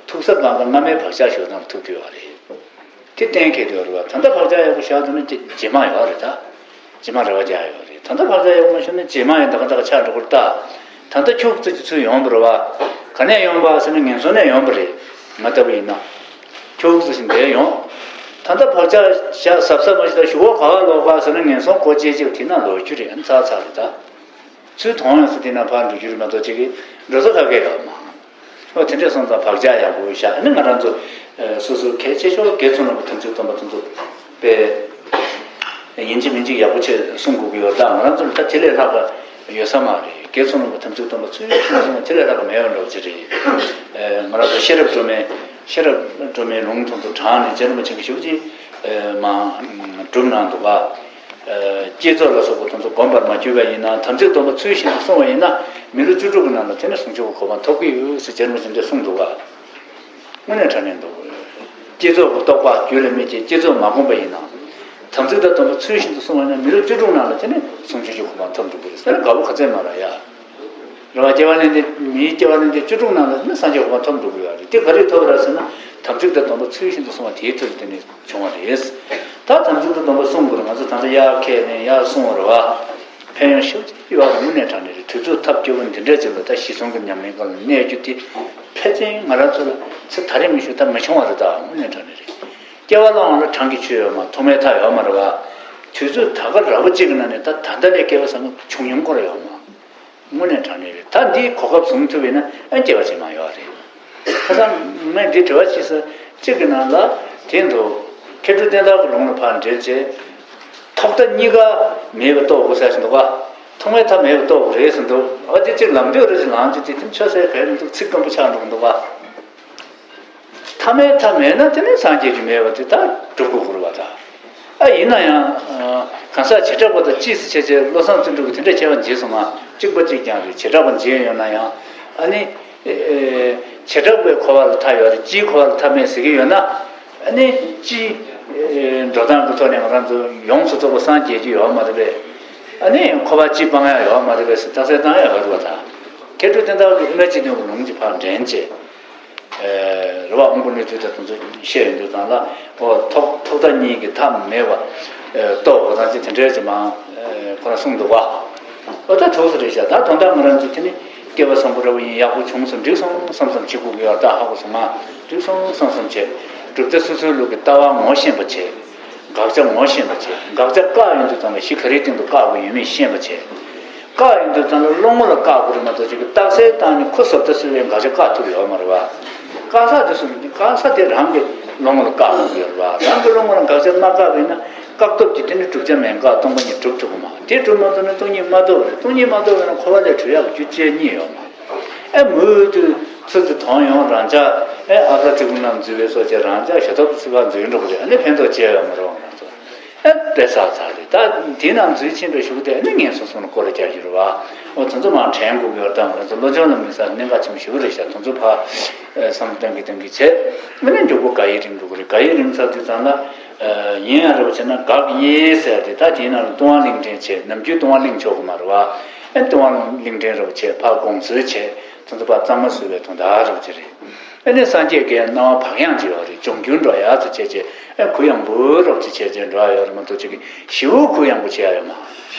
ཐུག་ས་གང་ག་སྔ་མའི་བག་ཆགས་ཞོག་དང་ཐུག་གི་ཡོད་རེད། དེ་གཏན་འཁེལ་དུ་ཡོད་རེད་བ། ད་ལྟ་བག་ཆགས་ཡག་པོ་བཞག་ཐུབ་ན་རྗེས་མ་ཡོད་རེད་ད། རྗེས་མ་རེ་བ་རྒྱག་ཡོད་རེད། ད་ལྟ་བག་ཆགས་ཡག་པོ་མ་བཞག་ན་རྗེས་མ་ཡང་ད་ག་ད་ག་ཆགས་འགྲོ་གི་རེད་ད། ད་ལྟ་ཁྱུག་ཙམ་གྱི་ཚུལ་ཡོང་བ་རེད་བ། ག་ནས་ཡོང་བ་ཟེར་ན་ངན་སོང་ནས་ཡོང་བ་རེད། ང་ལྟ་བུ་ཡིན་ན། ཁྱུག་ཙམ་ཞིག་འདས་ཡོང་། ད་ལྟ་བག་ཆགས་བཞག་གཟབ་གཟབ་མ་བྱས་ད་གཞུག་གུ་ག་པར་ལོག་ག་ཟེར་ན་ངན་སོང་གོ་བྱེད་ཅིག་དེ་ན་ལོག་རྒྱུ་རེད། ཨ་ནི་ཚར་ཚར་རེད་ད། ཚུར་མཐོང་ཡོང་ས་དེ་ན་ཕར་འགྲོ་རྒྱུ་རེད་མ་གཏོགས་ཅིག་གི་འགྲོ་ས་ག་གེ་ཡོད་མ། ཨོ་དེ་འདྲས་སོང་ཙང་བག་ཆགས་ཡག་པོ་བཞག་ཨ་ནི་ང་རང་ཚོ་ཨ་སོ་སོ་གལ་ཆེ་ཤོས་དགེ་ཚུལ་སློང་གི་དམ་ཚིག་སྡོམ་པ་དེ་ཚོ་དཔེ་ཡིན་གཅིག་མིན་གཅིག་ཡག་པོ་བྱས་སྲུང་དགོས་ཀྱི་ཡོད་ད། ང་རང་ཚོ་ལ་ད་དེ་ལས་ལྷག་པ་ཡོད་ས་མ་རེད། དགེ་ཚུལ་སློང་གི་དམ་ཚིག་སྡོམ་པ་ཚུལ་བཞིན་སྲུང་བ་དེ་ལས་ལྷག་པ་མེད་པ་འདྲ་བོ་ཅིག་རེད། ཨ་ང་རང་ཚོ་ཤེས་རབ་སྒྲོན་མེ་ཤེས་རབ་སྒྲོན་མེའི་ལུང་དེ་ཚོ་དྲངས་ནས་རྗེ་རིན་པོ་ཆེ་གིས་ཞེ་པོ་ཅིག་ཨ་མ་སྒྲུབ་གནང་འདུག་ག་བསྐྱེད་རྫོགས་ལ་སོགས་པ་དེ་ཚོ་བསྒོམ་པར་མ་གྱུར་པ་ཡིན་ན། དམ་ཚིག་སྡོམ་པ་ཚུལ་བཞིན་དུ་བསྲུང་བ་ཡིན་ན། མི་ལོ་བཅུ་དྲུག་གི་ནང་ལ་དེ་ནས་ཟུང་འཇུག་གི་གོ་འཕང་ཐོབ་ཀྱི་ཡོད་ཟེར་རྗེ་རིན་པོ་ཆེ་འདིར་གསུངས་འདུག་ག་དངོས་གནས་དྲང་གནས་འདུག་བསྐྱེད་རྫོགས་ཀྱི་རྟོགས་པ་རྒྱུད་ལ་སྨིན་ཅིང་བསྐྱེད་རྫོགས་མ་བསྒོམས་པ་ཡིན་ན། དམ་ཚིག་དང་སྡོམ་པ་ཚུལ་བཞིན་དུ་བསྲུང་བ་ཡིན་ན། མི་ལོ་བཅུ་དྲུག་ནང་ལ་དེ་ནས་ཟུང་འཇུག་གི་གོ་འཕང་ཐོབ་འགྲོ་གི་རེད་ཟེར། དགའ་པོ་ག་ཚད་མ་རེད་ཡ། རེད་བ། སྐྱེ་བ་ལེན་ཏེ་མིའི་སྐྱེ་བ་ལེན་ཏེ་བཅུ་དྲུག་ནང་ལ་ནི་སངས་རྒྱས་གོ་འཕང་ཐོབ་འགྲོ་གི་ཡོད་རེད། དེ་ག་རེ་ཐོབ་རེད་ཟེར་ན། དམ་ཚིག་དང་སྡོམ་པ་ཚུལ་བཞིན་དུ་བསྲུང་བ་དེའི་མཐུ་ལ་བརྟེན་ནས་བྱུང་བ་རེད། ད་དམ་ཚིག་དང་སྡོམ་པ་བསྲུང་དགོས་རེད། ང་ཚོ་ད་ལྟ་ཡར་ཁས་ལེན་ཡར་སོང་བ་རེད་བ། ཕན་ཡོན་ཞེ་པོ་ཅིག་ཡོད་རེད། དངོས་གནས་དྲང་གནས་རེད། དུས་ཚོད་ཐབས་སྐྱོ་པོ་འདི་འདྲ་ཅིག་ལ་ད་གཞི་བཟུང་གི་ཉམས་ལེན་སྒང་ལ་གནས་རྒྱུ་དེ་ཕལ་ཆེར་ང་རང་ཚོ་ལ་ཚེ་ད་རེས་མི་ཞུ་ད་མི་བྱུང་བ་རེད། ད་དངོས་གནས་དྲང་གནས་རེད། སྐྱེ་བ་སླར་འོང་ལ་གྲངས་ཀྱི་ཆོས་ཡོད་མ། ཐོག་མའི་མཐའ་ཡོད་མ་རེད་བ། དུས་ཚོད་ད་ག་ར་བ་གཅིག་གི་ནང་ནས་ད་ད་ལྟ་ལས་སྐྱེ་བ་བཟང་པོ་བྱུང་མྱོང་ཁོ་ར་ཡོད་མ། དངོས་གནས་དྲང་གནས་རེད། ད་འདིའི་གོ་སྐབས་བཟུང་ཐུབ་པ་ཡིན་ན་ཨ་སྐྱེ་བ་རྗེས་མ་ཡོད་རེད། ཁ་སང་ངས་འདི་དྲི་བ་བྱེད་ས་གཅིག་གི་ནང་ལ་དེ་འདུག་མཁས་གྲུབ་བསྟན་དར་གྱི་ལུང་ལ་ཕར་འགྲེལ་བྱས། ཐོག་མཐའ་གཉིས་ཀ་མེད་པ་རྟོགས་དགོས་ཟེར་བཞིན་འདུག་ག་ཐོག་མའི་མཐའ་མེད་པ་རྟོགས་དགོས་རེད་ཟེར་འདུག་ཨ་དེ་གཅིག་ལམ་འདོད་རེ་ཞིག་ལངས་རྒྱུ་དེ་དེ་ཆོས་ཟེར་བས་མི་འདུག་ཚིག་སྐམ་པོ་ཆགས་འགྲོ་གི་འདུག་ག་ཐ་མའི་མཐའ་མེད་ན་དེ་ནས་སངས་རྒྱས་ཀྱི་མེད་པ་དེ་དག་སྒྲུབ་དགོས་ཀྱི་རེད་བ། ད་ཨ་ཡིན་ན་ཡང་གང་ཟག་བྱེ་བྲག་པ་དང་གཅིག་སུ་བྱས་བྱས་བློ་བཟང་བརྩོན་འགྲུས་ཀྱིས་དེ་འདྲ་ཁྱད་པར་འབྱེད་སོང་ང་། གཅིག་པ་གཅིག་རྐྱང་རེད། བྱེ་བྲག་པ་འབྱེད་ཡོད་ན་ཡང་ཨ་ནི་བྱེ་བྲག་པའི་འཁོར་བ་ལ་མཐའ་ཡོད་རེད། སྤྱིའི་འཁོར་བ་ལ་མཐའ་མེད་ཟེར་གྱི་ཡོད་ན། ཨ་ནི་སྤྱིའི་འགྲོ་སྟངས་ཀྱི་ཐོག་ནས་ང་རང་ཚོ་ཡོངས་སུ་རྫོགས་པ་སངས་རྒྱས་ཀྱི་ཡོད་མ་རེད་པས། ཨ་ནི་འཁོར་བ་སྤྱི་སྤང་ཡ་ཡོད་མ་རེད་པས་ཟེར་རྟགས་གསལ་བཏང་ཡ་ཡོད་རེད་བ། ད་མཁས་གྲུབ་བསྟན་དར་གྱིས་དབུ་མའི་སྤྱི་དོན་གྱི་ལུང་གཅིག་ཕར་འདྲེན་བྱས། རེད་བ། དབང་པོ་གནས་ཚུལ་དང་དེ་ཚོ་བཤད་ཡོང་དུས་ཙང་ལ། ཨོ་ཐོག་ཐོག་མཐའ་གཉིས་ཀྱི་མཐའ་མེད་པ་རྟོགས་དགོས་དང་ཅི་དེ་འདྲའི་ཅིག་མང་ཁོ་རང་གསུངས་འདུག་ག་ཨོ་ད་ཐུགས་སུ་རེད་ཤག་ད་དོན་དག་ང་རང་ཚོ་དེ་ནི་ སྐལ་བ་བཟང་པོ་འདྲ་པོ་ཡིན། ཡག་པོ་བྱུང་སོང་། འགྲིག་སོང་བསམ་བསམ་བྱེད་དགོས་ཀྱི་ཡོད། ད་ཧ་གོ་སོང་ང་། འགྲིག་སོང་བསམ་བསམ་བྱེད། བསྒྲུབ་བྱ་སོ་སོའི་ལུགས་ཀྱི་ལྟ་བ་ངོ་ཤེས་པ་བྱེད། དགག་བྱ་ངོ་ཤེས་པ་བྱེད། དགག་བྱ་བཀག་ཡོང་དུས་ཙམ་ལ་གཞི་ག་རེའི་སྟེང་དུ་བཀག་དགོས་ཡོད་མེད་ཤེས་པ་བྱེད། བཀག་ཡོང་དུས་ཙམ་ལ་བློ་ངོ་ལ་བཀག་དགོས་རེད་མ་གཏོགས་ཅིག་གི་རྟགས་གསལ་བཏང་ནས་ཁོ་བཟོ་ལྟ་བཟོས་པའི་དགག་བྱ་བཀག་ཐུབ་ཡོད་མ་རེད་བ། བཀག་ས་དེ་སུ་རེད། བཀག་ས་དེ་རང་གི་བློ་ངོ་ལ་བཀག་དགོས་ཀྱི་ཡོད་རེད་བ། རང་གི་བློ་ངོ་ལ་དགག་བྱ་མ་བཀག་པ་ཡིན་ན་བཀག་སྟོབས་ཀྱིས་དེ་ནི་བསྒྲུབ་བྱ་མེད་འགག་སྟོང་པ་ཉིད་གྲུབ་ཐུབ་ཀྱི་མ་རེད། དེ་གྲུབ་མ་ཐུབ་ན་སྟོང་ཉིད་མ་རྟོགས་པ་རེད། སྟོང་ཉིད་མ་རྟོགས་པ་ཡིན་ན་འཁོར་བ་ལས་གྲོལ་ཡག་གི་རྒྱུ་རྐྱེན་གཉིས་ཡོད་མ་རེད། ཨེ་མུ་མཐུད་ཚུར་དུ་དོང་ཡོང་རང་ཅག་ཨེ་ཨ་ཁ་ཚིག་ཀུན་ནམ་འཛུལ་བའི་སོགས་བྱས་རང་ཅག་ཞེ་ཐོག་ཏུ་ཚིག་པ་འཛུལ་འགྲོ་གི་རེད། ཨ་ནི་ཕན་ཐོགས་ཅི་ཡང་ཡོད་མ་རེད་བ། ང་ཚོ་ཨེ་དཔེ་ཚར་ཚར་རེད། ད་དེ་ནང་འཛུལ་ཕྱིན་པའི་གཞུག་དེ་ཨ་ནི་ངན་སོང་གསུམ་ལ་བསྐོར་ར་རྒྱག་རྒྱུ་རེད་བ། འོ་དེ་ཚོ་མར་དྲན་དགོས་ཀྱི་ཡོད་དམ། ང་ཚོ་བློ་སྦྱོང་ལ་དམིགས་ས་གནད་འགག་ཆེན་པོ་ཞེ་པོ་རེད་ཤག་དེ་ཚོ་ཕར་ཨེ་བསམ་བློ་གཏོང་གི་གཏོང་གི་བྱས། ཨ་ནི་མགྱོགས་པོ་དགག་དབྱེ་རིམ་འགྲོ་གི་རེད། དགག་དབྱེ་རིམ་ཚར་དུས་ཙམ་ལ་ཨེ་ཡིན་ཡང་རེད་བ་བྱས་ན་དགག་དབྱེ་ཟེར་དེ་ད་དེའི་ནང་ལ་ལྟུང་བ་གླེང་དྲན་བྱས། ནམ་རྒྱུན་ལྟུང་བ་གླེང་ཆོག་གི་མ་རེད་བ། ཨེ་ལྟུང་བ་གླེང་དྲན་རེད་བ་བྱས། ཕར་དགོངས་ཚུལ་བྱས། དེ་ཚོ་ཕར་གཙང་མ་བཟོས་པའི་དོན་དག་རེད་བ་བྱས་རེད། ཨ་ནི་སངས་རྒྱས་ཀྱི་སྣང་བ་བག་ཡངས་ཅིག་ཡོད་རེད། ལྗོངས་རྒྱུར་འགྲོ་ཡག་ཚོ་བྱས་བྱས། ཨ་གུ་ཡངས་པོ་རོབ་ཅིག་བྱས་བྱས་འགྲོ་ཡག་ཡོད་རེད་མ་གཏོགས་ཅིག་གི་ཞེ་པོ་གུ་ཡངས་པོ་བྱས་ཡག་ཡོད་མ་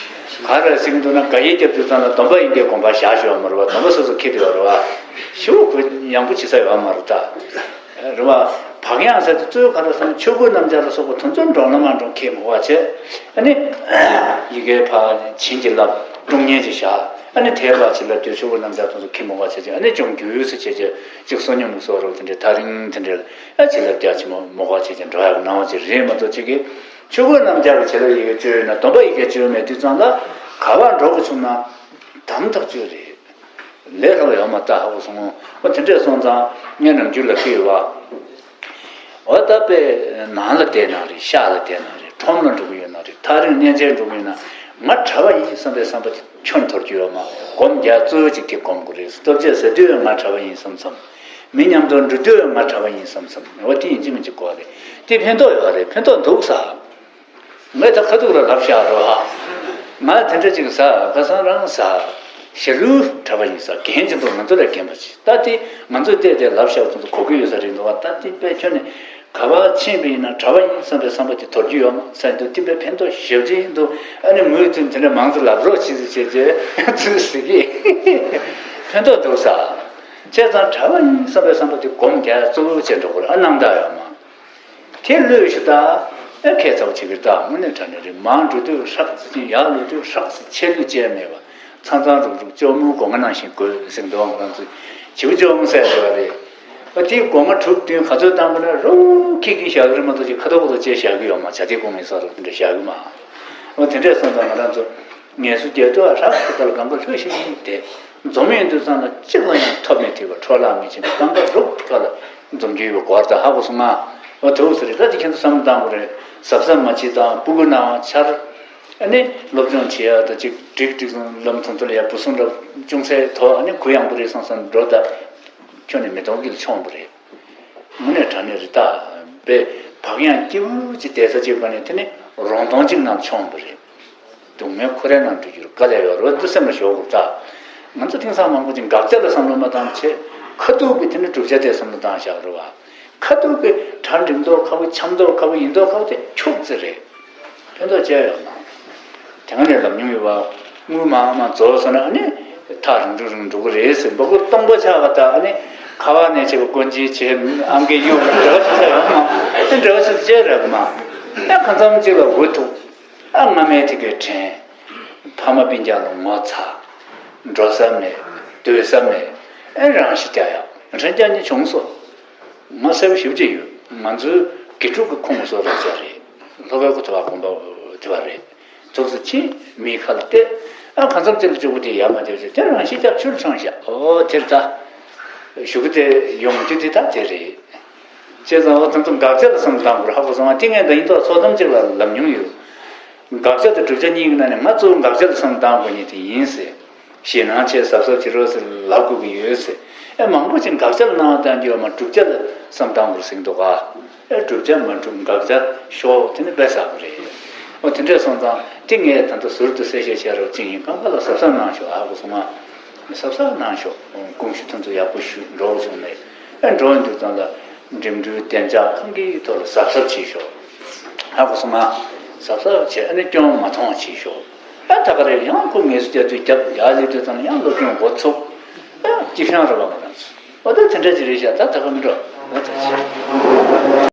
རེད། ག་རེ་ཟེར་གྱི་འདུག་ན་དགག་དབྱེ་རྒྱབ་དུས་ཙམ་ལ་སྡོམ་པ་ཡིན་པའི་དགོངས་པ་བཞག་ཞོག་མ་རེད་བ། སྡོམ་པ་སོ་སོ་འཁྱེར་དུ་ཡོད་རེད་བ། ཞེ་པོ་གུ་ཡངས་པོ་བྱེད་ས་ཡོད་མ་རེད་ད། རེད་བ། བག་ཡངས་ཟེར་དུས་གཙོ་བོ་ག་རེ་ཟེར་ན་ཆོས་སྐུ་རྣམ་ཐར་ལ་སོགས་པ་དེ་ཚོ་འགྲོ་ལ་མ་འགྲོ་ཁས་མི་བ་བྱས། ཨ་ནི་ཡི་གེ་ཕར་བྱིན་གྱིས་བརླབས། དཀྲུག་བརྙན་ཅིག་བཞག་ཨ་ནི་དེ་ཕར་བྱིན་རླབས་དེ་ཆོས་སྐུ་རྣམ་ཐར་དེ་ཚོ་ཁས་མི་བ་བྱས་བྱས། ཨ་ནི་ལྗོངས་རྒྱུ་ཟེར་བྱས་བྱས་ཅིག་བསོད་སྙོམས་ཀྱི་སོགས་རོ་དེ་འདྲའི་ཐག་རིང་དེ་འདྲའི་ཨ་བྱིན་རླབས་རྒྱ་ཆེན་མོ་མོ་ག་བྱས་བྱས་འགྲོ་ཡག་གི་སྣང་བ་ཅིག་རེད་མ་གཏོགས་ཅིག་གི་ཆོས་སྐུ་རྣམ་ཐར་གྱི་བྱིན་རླབས་ཡི་གེ་བཅོལ་ཡོད་ན། སྡོམ་པ་ཡི་གེ་བཅོལ་མེད་དུས་ཙམ་ལ་ག་པར་འགྲོ་དགོས་བྱུང་ན་དམ་ཐག་ཆོད་རེད། ལས་སླ་པོ་ཡོད་མ་རེད་ད། ཧ་གོ་སོང་ངོ་། འོ་དེ་འདྲས་སོང་ཙང་ངས་ནམ་རྒྱུན་ལབ་ཀྱི་ཡོད་པ། འོ་ད་དཔེ་ནང་ལ་བསྡད་ན་རེད། ཤག་ལ་བསྡད་ན་རེད། ཁྲོམ་ལ་འགྲོ་གི་ཡོད་ན་རེད། ཐག་རིང་གནས་མཇལ་འགྲོ་གི་ཡོད་ན། ང་གྲྭ་པ་ཡིན་བསམ་པའི་བསམ་པ་དེ་ཁྱོན་དོར་རྒྱུ་ཡོད་མ་རེད། སྒོམ་རྒྱག་གཙོ་བོ་གཅིག་དེ་སྒོམ་དགོས་རེད། ལྟོ་ཆས་ཟ་དུས་ང་གྲྭ་པ་ཡིན་བསམ་བསམ། མི་མཉམ་དུ་འགྲོ་དུས་ང་གྲྭ་པ་ཡིན་བསམ་བསམ། འོ་དེ་ཡིན་གཅིག་མིན་གཅིག་དགོས་རེད། དེ་ཕན་ཐོགས་ཡོད་རེད། ཕན་ཐོགས་འདུག་ས། ངས་ད་ཁ་ཐུག་ལ་ལབ་བཞག་རོགས་ཨ། ང་དེ་འདྲ་ཅིག་ཟ། ཁ་སང་རང་ཟ། ཞྭ་ལུའི་གྲྭ་པ་ཡིན་ཟ། རྒན་ཅིག་འདུག་ང་ཚོ་ལས་རྒན་པ་ཅིག་ད་དེ་ང་ཚོས་བལྟས་ཏེ་ལབ་བཞག་པ་ཚོ་གོ་གི་ཡོད་ས་རེད་འདུག་ཨ། ད་དེ་དཔེ་ཁྱོན་ནས་ག་པར་ཕྱིན་པ་ཡིན་ན་གྲྭ་པ་ཡིན་བསམ་པའི་བསམ་པ་དེ་དོར་རྒྱུ་ཡོད་མ་ཟེར་འདུག་དེ་དཔེ་ཕན་ཐོགས་ཞེ་པོ་ཅིག་འདུག་ཨ་ནི་མུ་མཐུད་དེ་འདྲ་མང་ཙམ་ལབ་རོགས་བྱེད་ཟེར་བྱས་རྗེས་ཚུལ་ཟེར་གི། ཕན་ཐོགས་འདུག་ས། བྱས་ཙང་གྲྭ་པ་ཡིན་བསམ་པའི་བསམ་པ་དེ་སྒོམ་རྒྱག་གཙོ་བོ་བྱས་འགྲོ་དགོས་རེད་ཨ། སྣང་དག་ཡོད་མ། དེ་བློས་ཤུགས་ད། ཨེ་ཁྱད་མཚར་པོ་བྱེད་ཀྱི་རེད་ད། དངོས་གནས་དྲང་གནས་རེད། མར་འགྲོ་དུས་ཧྲག་ཙི་ཅན། ཡར་ལོག་དུས་ཧྲག་ཙི། ཆད་ལུས་ཅན་མེད་པ། ཚང་ཚང་རུག་རུག་ཅོག་མོའི་སྒོ་ང་ནང་བཞིན་དགོས་ཟེར་འདུག་ང་རང་ཚོས་བྱིའུ་ཅོག་མོ་ཟེར་བ་རེད། ཨ་དེའི་སྒོ་ང་དྲུག་བདུན་ག་ཚོད་བཏང་དགོས་ན་རུག་ཁིག་ཁིག་བཞག་གི་རེད་མ་གཏོགས་ཅིག་ཁ་ཐོར་ཁ་ཐོར་བྱས་བཞག་གི་ཡོད་མ། བྱ་དེ་སྒོ་ངའི་ས་རུག་དེ་འདྲ་བཞག་གི་མ། ཨ་དེ་འདྲས་སོང་ཙང་ང་རང་ཚོ་ངལ་གསོ་རྒྱག་དུས་ཧྲག་ཙི་ལྟར་སྒང་ག་ལྷོད་ཤིག་ཤིག་དེ། འཛོམས་ཡོང་དུས་ཙམ་ལ་གཅིག་ལ་ཡང་ཐོབ་མེད་དུས་པ་འཕྲོ་བརླག་མི་ཕྱིན་པ་སྒང་ག་རུག་ཁ་ལ་འཛོམས་རྒྱུ་ཡོད་པ་གོ་བར་ད་ཧ་གོ་སོང་ང་། འོ་དེ་འོ་ཟེར་རེད། ད་དེ་ཁྱེད་ཚོ་བསམ་བློ་བཏང་དགོས་རེད། གཟབ་གཟབ་མ་བྱེད་དང་སྤུ་གུ་ནའང་འཆར། ཨ་ནི་སློབ་སྦྱོང་བྱེད་ཡ་ད་ཅིག་འགྲིག་འགྲིག་སོང་ལམ་ཐུང་ཐུང་ལ་ཡ་བུ་སུམ་ར་ཅུང་ཟད་དོ། ཨ་ནི་གུ་ཡངས་པོ་རེད་བསམ་བསམ་འགྲོ་ད། ཁྱོན་ནས་མི་གཏོང་གི་ལ་མཆོང་པོ་རེད། དངོས་གནས་དྲང་གནས་རེད་ད། དཔེ་བག་ཡངས་སྐྱིད་པོ་ཅིག་བསྡད་ས་ཅིག་ག་ནས་དེ་ནི་རོང་སྟོང་ཅིག་ནང་མཆོང་པོ་རེད། སྡུག་བསྔལ་ཁོ་རའི་ནང་འགྲོ་རྒྱུར་དཀའ་ལས་ཡོད་རེད་བ། འདི་སེམས་ལ་ཞོག་དགོས་ད། ང་ཚོ་དེང་སང་མང་པོ་ཅིག་དགག་བྱ་ལ་བསམ་བློ་མ་བཏང་བྱས། ཁ་ཐུག་གི་དེ་ནི་བསྒྲུབ་བྱ་དེ་བསམ་བློ་བཏང་བཞག་རེད་བ། ཁ་ཐུག་གི་གྲ་འགྲིག་མདོག་ཁ་པོ་འཆམ་མདོག་ཁ་པོ་ཡིན་མདོག་ཁ་པོ་དེ་འཁྱུག་ཙི་རེད། ཕན་ཐོགས་ཅི་ཡང་ཡོད་མ་རེད། དེ་སྔ་ནས་ལབ་མྱོང་ཡོད་པ། དངུལ་མང་མང་རྫོགས་སོང་ན་ཨ་ནི་ཐག་རིང་རིང་རིང་འགྲོ་གི་རེད་ཟེར། འབག་གུ་སྟོང་པ་ཆགས་པ་དང་ཨ་ནི་ཁ་བ་ནས་བྱས་པ་སྐོན་ཅིག་བྱས་ཨང་ཀི་གཡུག་འདྲ་བ་ཆགས་ཡོད་མ་རེད། འདྲ་བ་ཆགས་ཅི་རེད་མ། ཨ་གང་འཚམ་ཅིག་ལ་འུ་ཐུག་ཨ་སྔ་མའི་དེ་གའི་དྲན། ཕ་མ་སྤུན་ཀྱག་ལ་ངོ་ཚ། འགྲོ་ས་མེད། སྡོད་ས་མེད། ཨེ་རང་ཤི་རྒྱག་ཡག་རང་རྒྱག་ཉེན་བྱུང་སོང་། ང་གསལ་པོ་ཞེ་པོ་ཅིག་ཡོད། ང་ཚོའི་དགེ་ཕྲུག་གི་ཁོངས་སུ་རང་རྒྱག་རེད། སློབ་དཔོན་སྐུ་ཐོག་པ་དགོན་པ་དེ་བ་རེད། ཚོགས་སུ་ཕྱིན་མིའི་ཁ་ལ་གཏད། ཨ་གང་འཚམ་ཅིག་ལ་གཅིག་པུ་དེ་ཡར་མ་བརྒྱབ་ཅིག་དེ་རང་ཤི་རྒྱག་ཆུར་འཕྱང་བཞག་ཨོ་དེར་ད། གཞུག་གུ་དེ་ཡོང་རྒྱུ་དེ་ད་དེ་རེད། བྱས་ཙང་འོ་དེ་ཚོ་དགག་བྱ་ལ་བསམ་བློ་བཏང་དགོས་རེད། ཧ་གོ་སོང་ང་། དེ་ངས་འདི་ཡིན་ཐོག་ཚོགས་གཏམ་ཅིག་ལ་ལབ་མྱོང་ཡོད། དགག་བྱ་དང་བསྒྲུབ་བྱ་གཉིས་ཀྱི་ནང་ནས་ང་གཙོ་བོ་དགག་བྱ་ལ་བསམ་བློ་བཏང་དགོས་ཉེན་དེ་ཡིན་ཟེར། ཞེད་སྣང་ཆེ་གཟབ་གཟབ་བྱེད་རོགས་ཟེར་ལབ་དགོས་ཀྱི་ཡོད་ཟེར། ཨེ་མང་པོ་ཅིག་དགག་བྱ་ལ་སྣང་བ་བཏང་རྒྱུ་ཡོད་མ། བསྒྲུབ་བྱ་ལ་བསམ་བཏང་དགོས་ཟེར་གྱི་འདུག་ག་ཨེ་བསྒྲུབ་བྱ་མ་འགྲུབ་དགག་བྱ་ཤོར་དེ་ནི་དཔེ་བསགས་པ་རེད། འོ་དེ་འདྲས་སོང་ཙང་དེ་ངས་ད་ལྟ་ཟུར་དུ་གསལ་བཤད་བྱས་རོགས་ཅིག་ཡིན། སྐབས་འགའ་ལ་གཟབ་གཟབ་གནང་ཤོག་ཧ་གོ་སོང་ང་། གཟབ་གཟབ་གནང་ཤོག་དགོངས་ཞུ་དེ་ཚོ་ཡག་པོ་ཞུ་འགྲོ་བྱུང་ནས། ཨེ་འགྲོ་ཡོང་དུས་ཙམ་ལ་འགྲིམ་འགྲུལ་བདེ་འཇགས་གང་གི་ཐོག་ལ་གཟབ་གཟབ་བྱེད་ཤོག་ཧ་གོ་སོང་ང་། གཟབ་གཟབ་བྱས་ཨ་ནི་སྐྱོན་མ་མཐོང་བ་བྱེད་ཤོག་ཨ་ད་ག་རེ་ཡང་ཁོ་ངལ་གསོ་རྒྱག་དུས་རྒྱབ་ཡར་སླེབས་དུས་ཙམ་ལ་ཡང་སློབ་སྦྱོང་འགོ་ཚུགས། ཀྱང་ཅི་ཤང་ར་བ་མ་དང་། འོ་ད་དེ་འདྲ་ཅིག་རེད་ཤག་ད་ད་ག་མི་འགྲོ། འོ་ད་ཅི།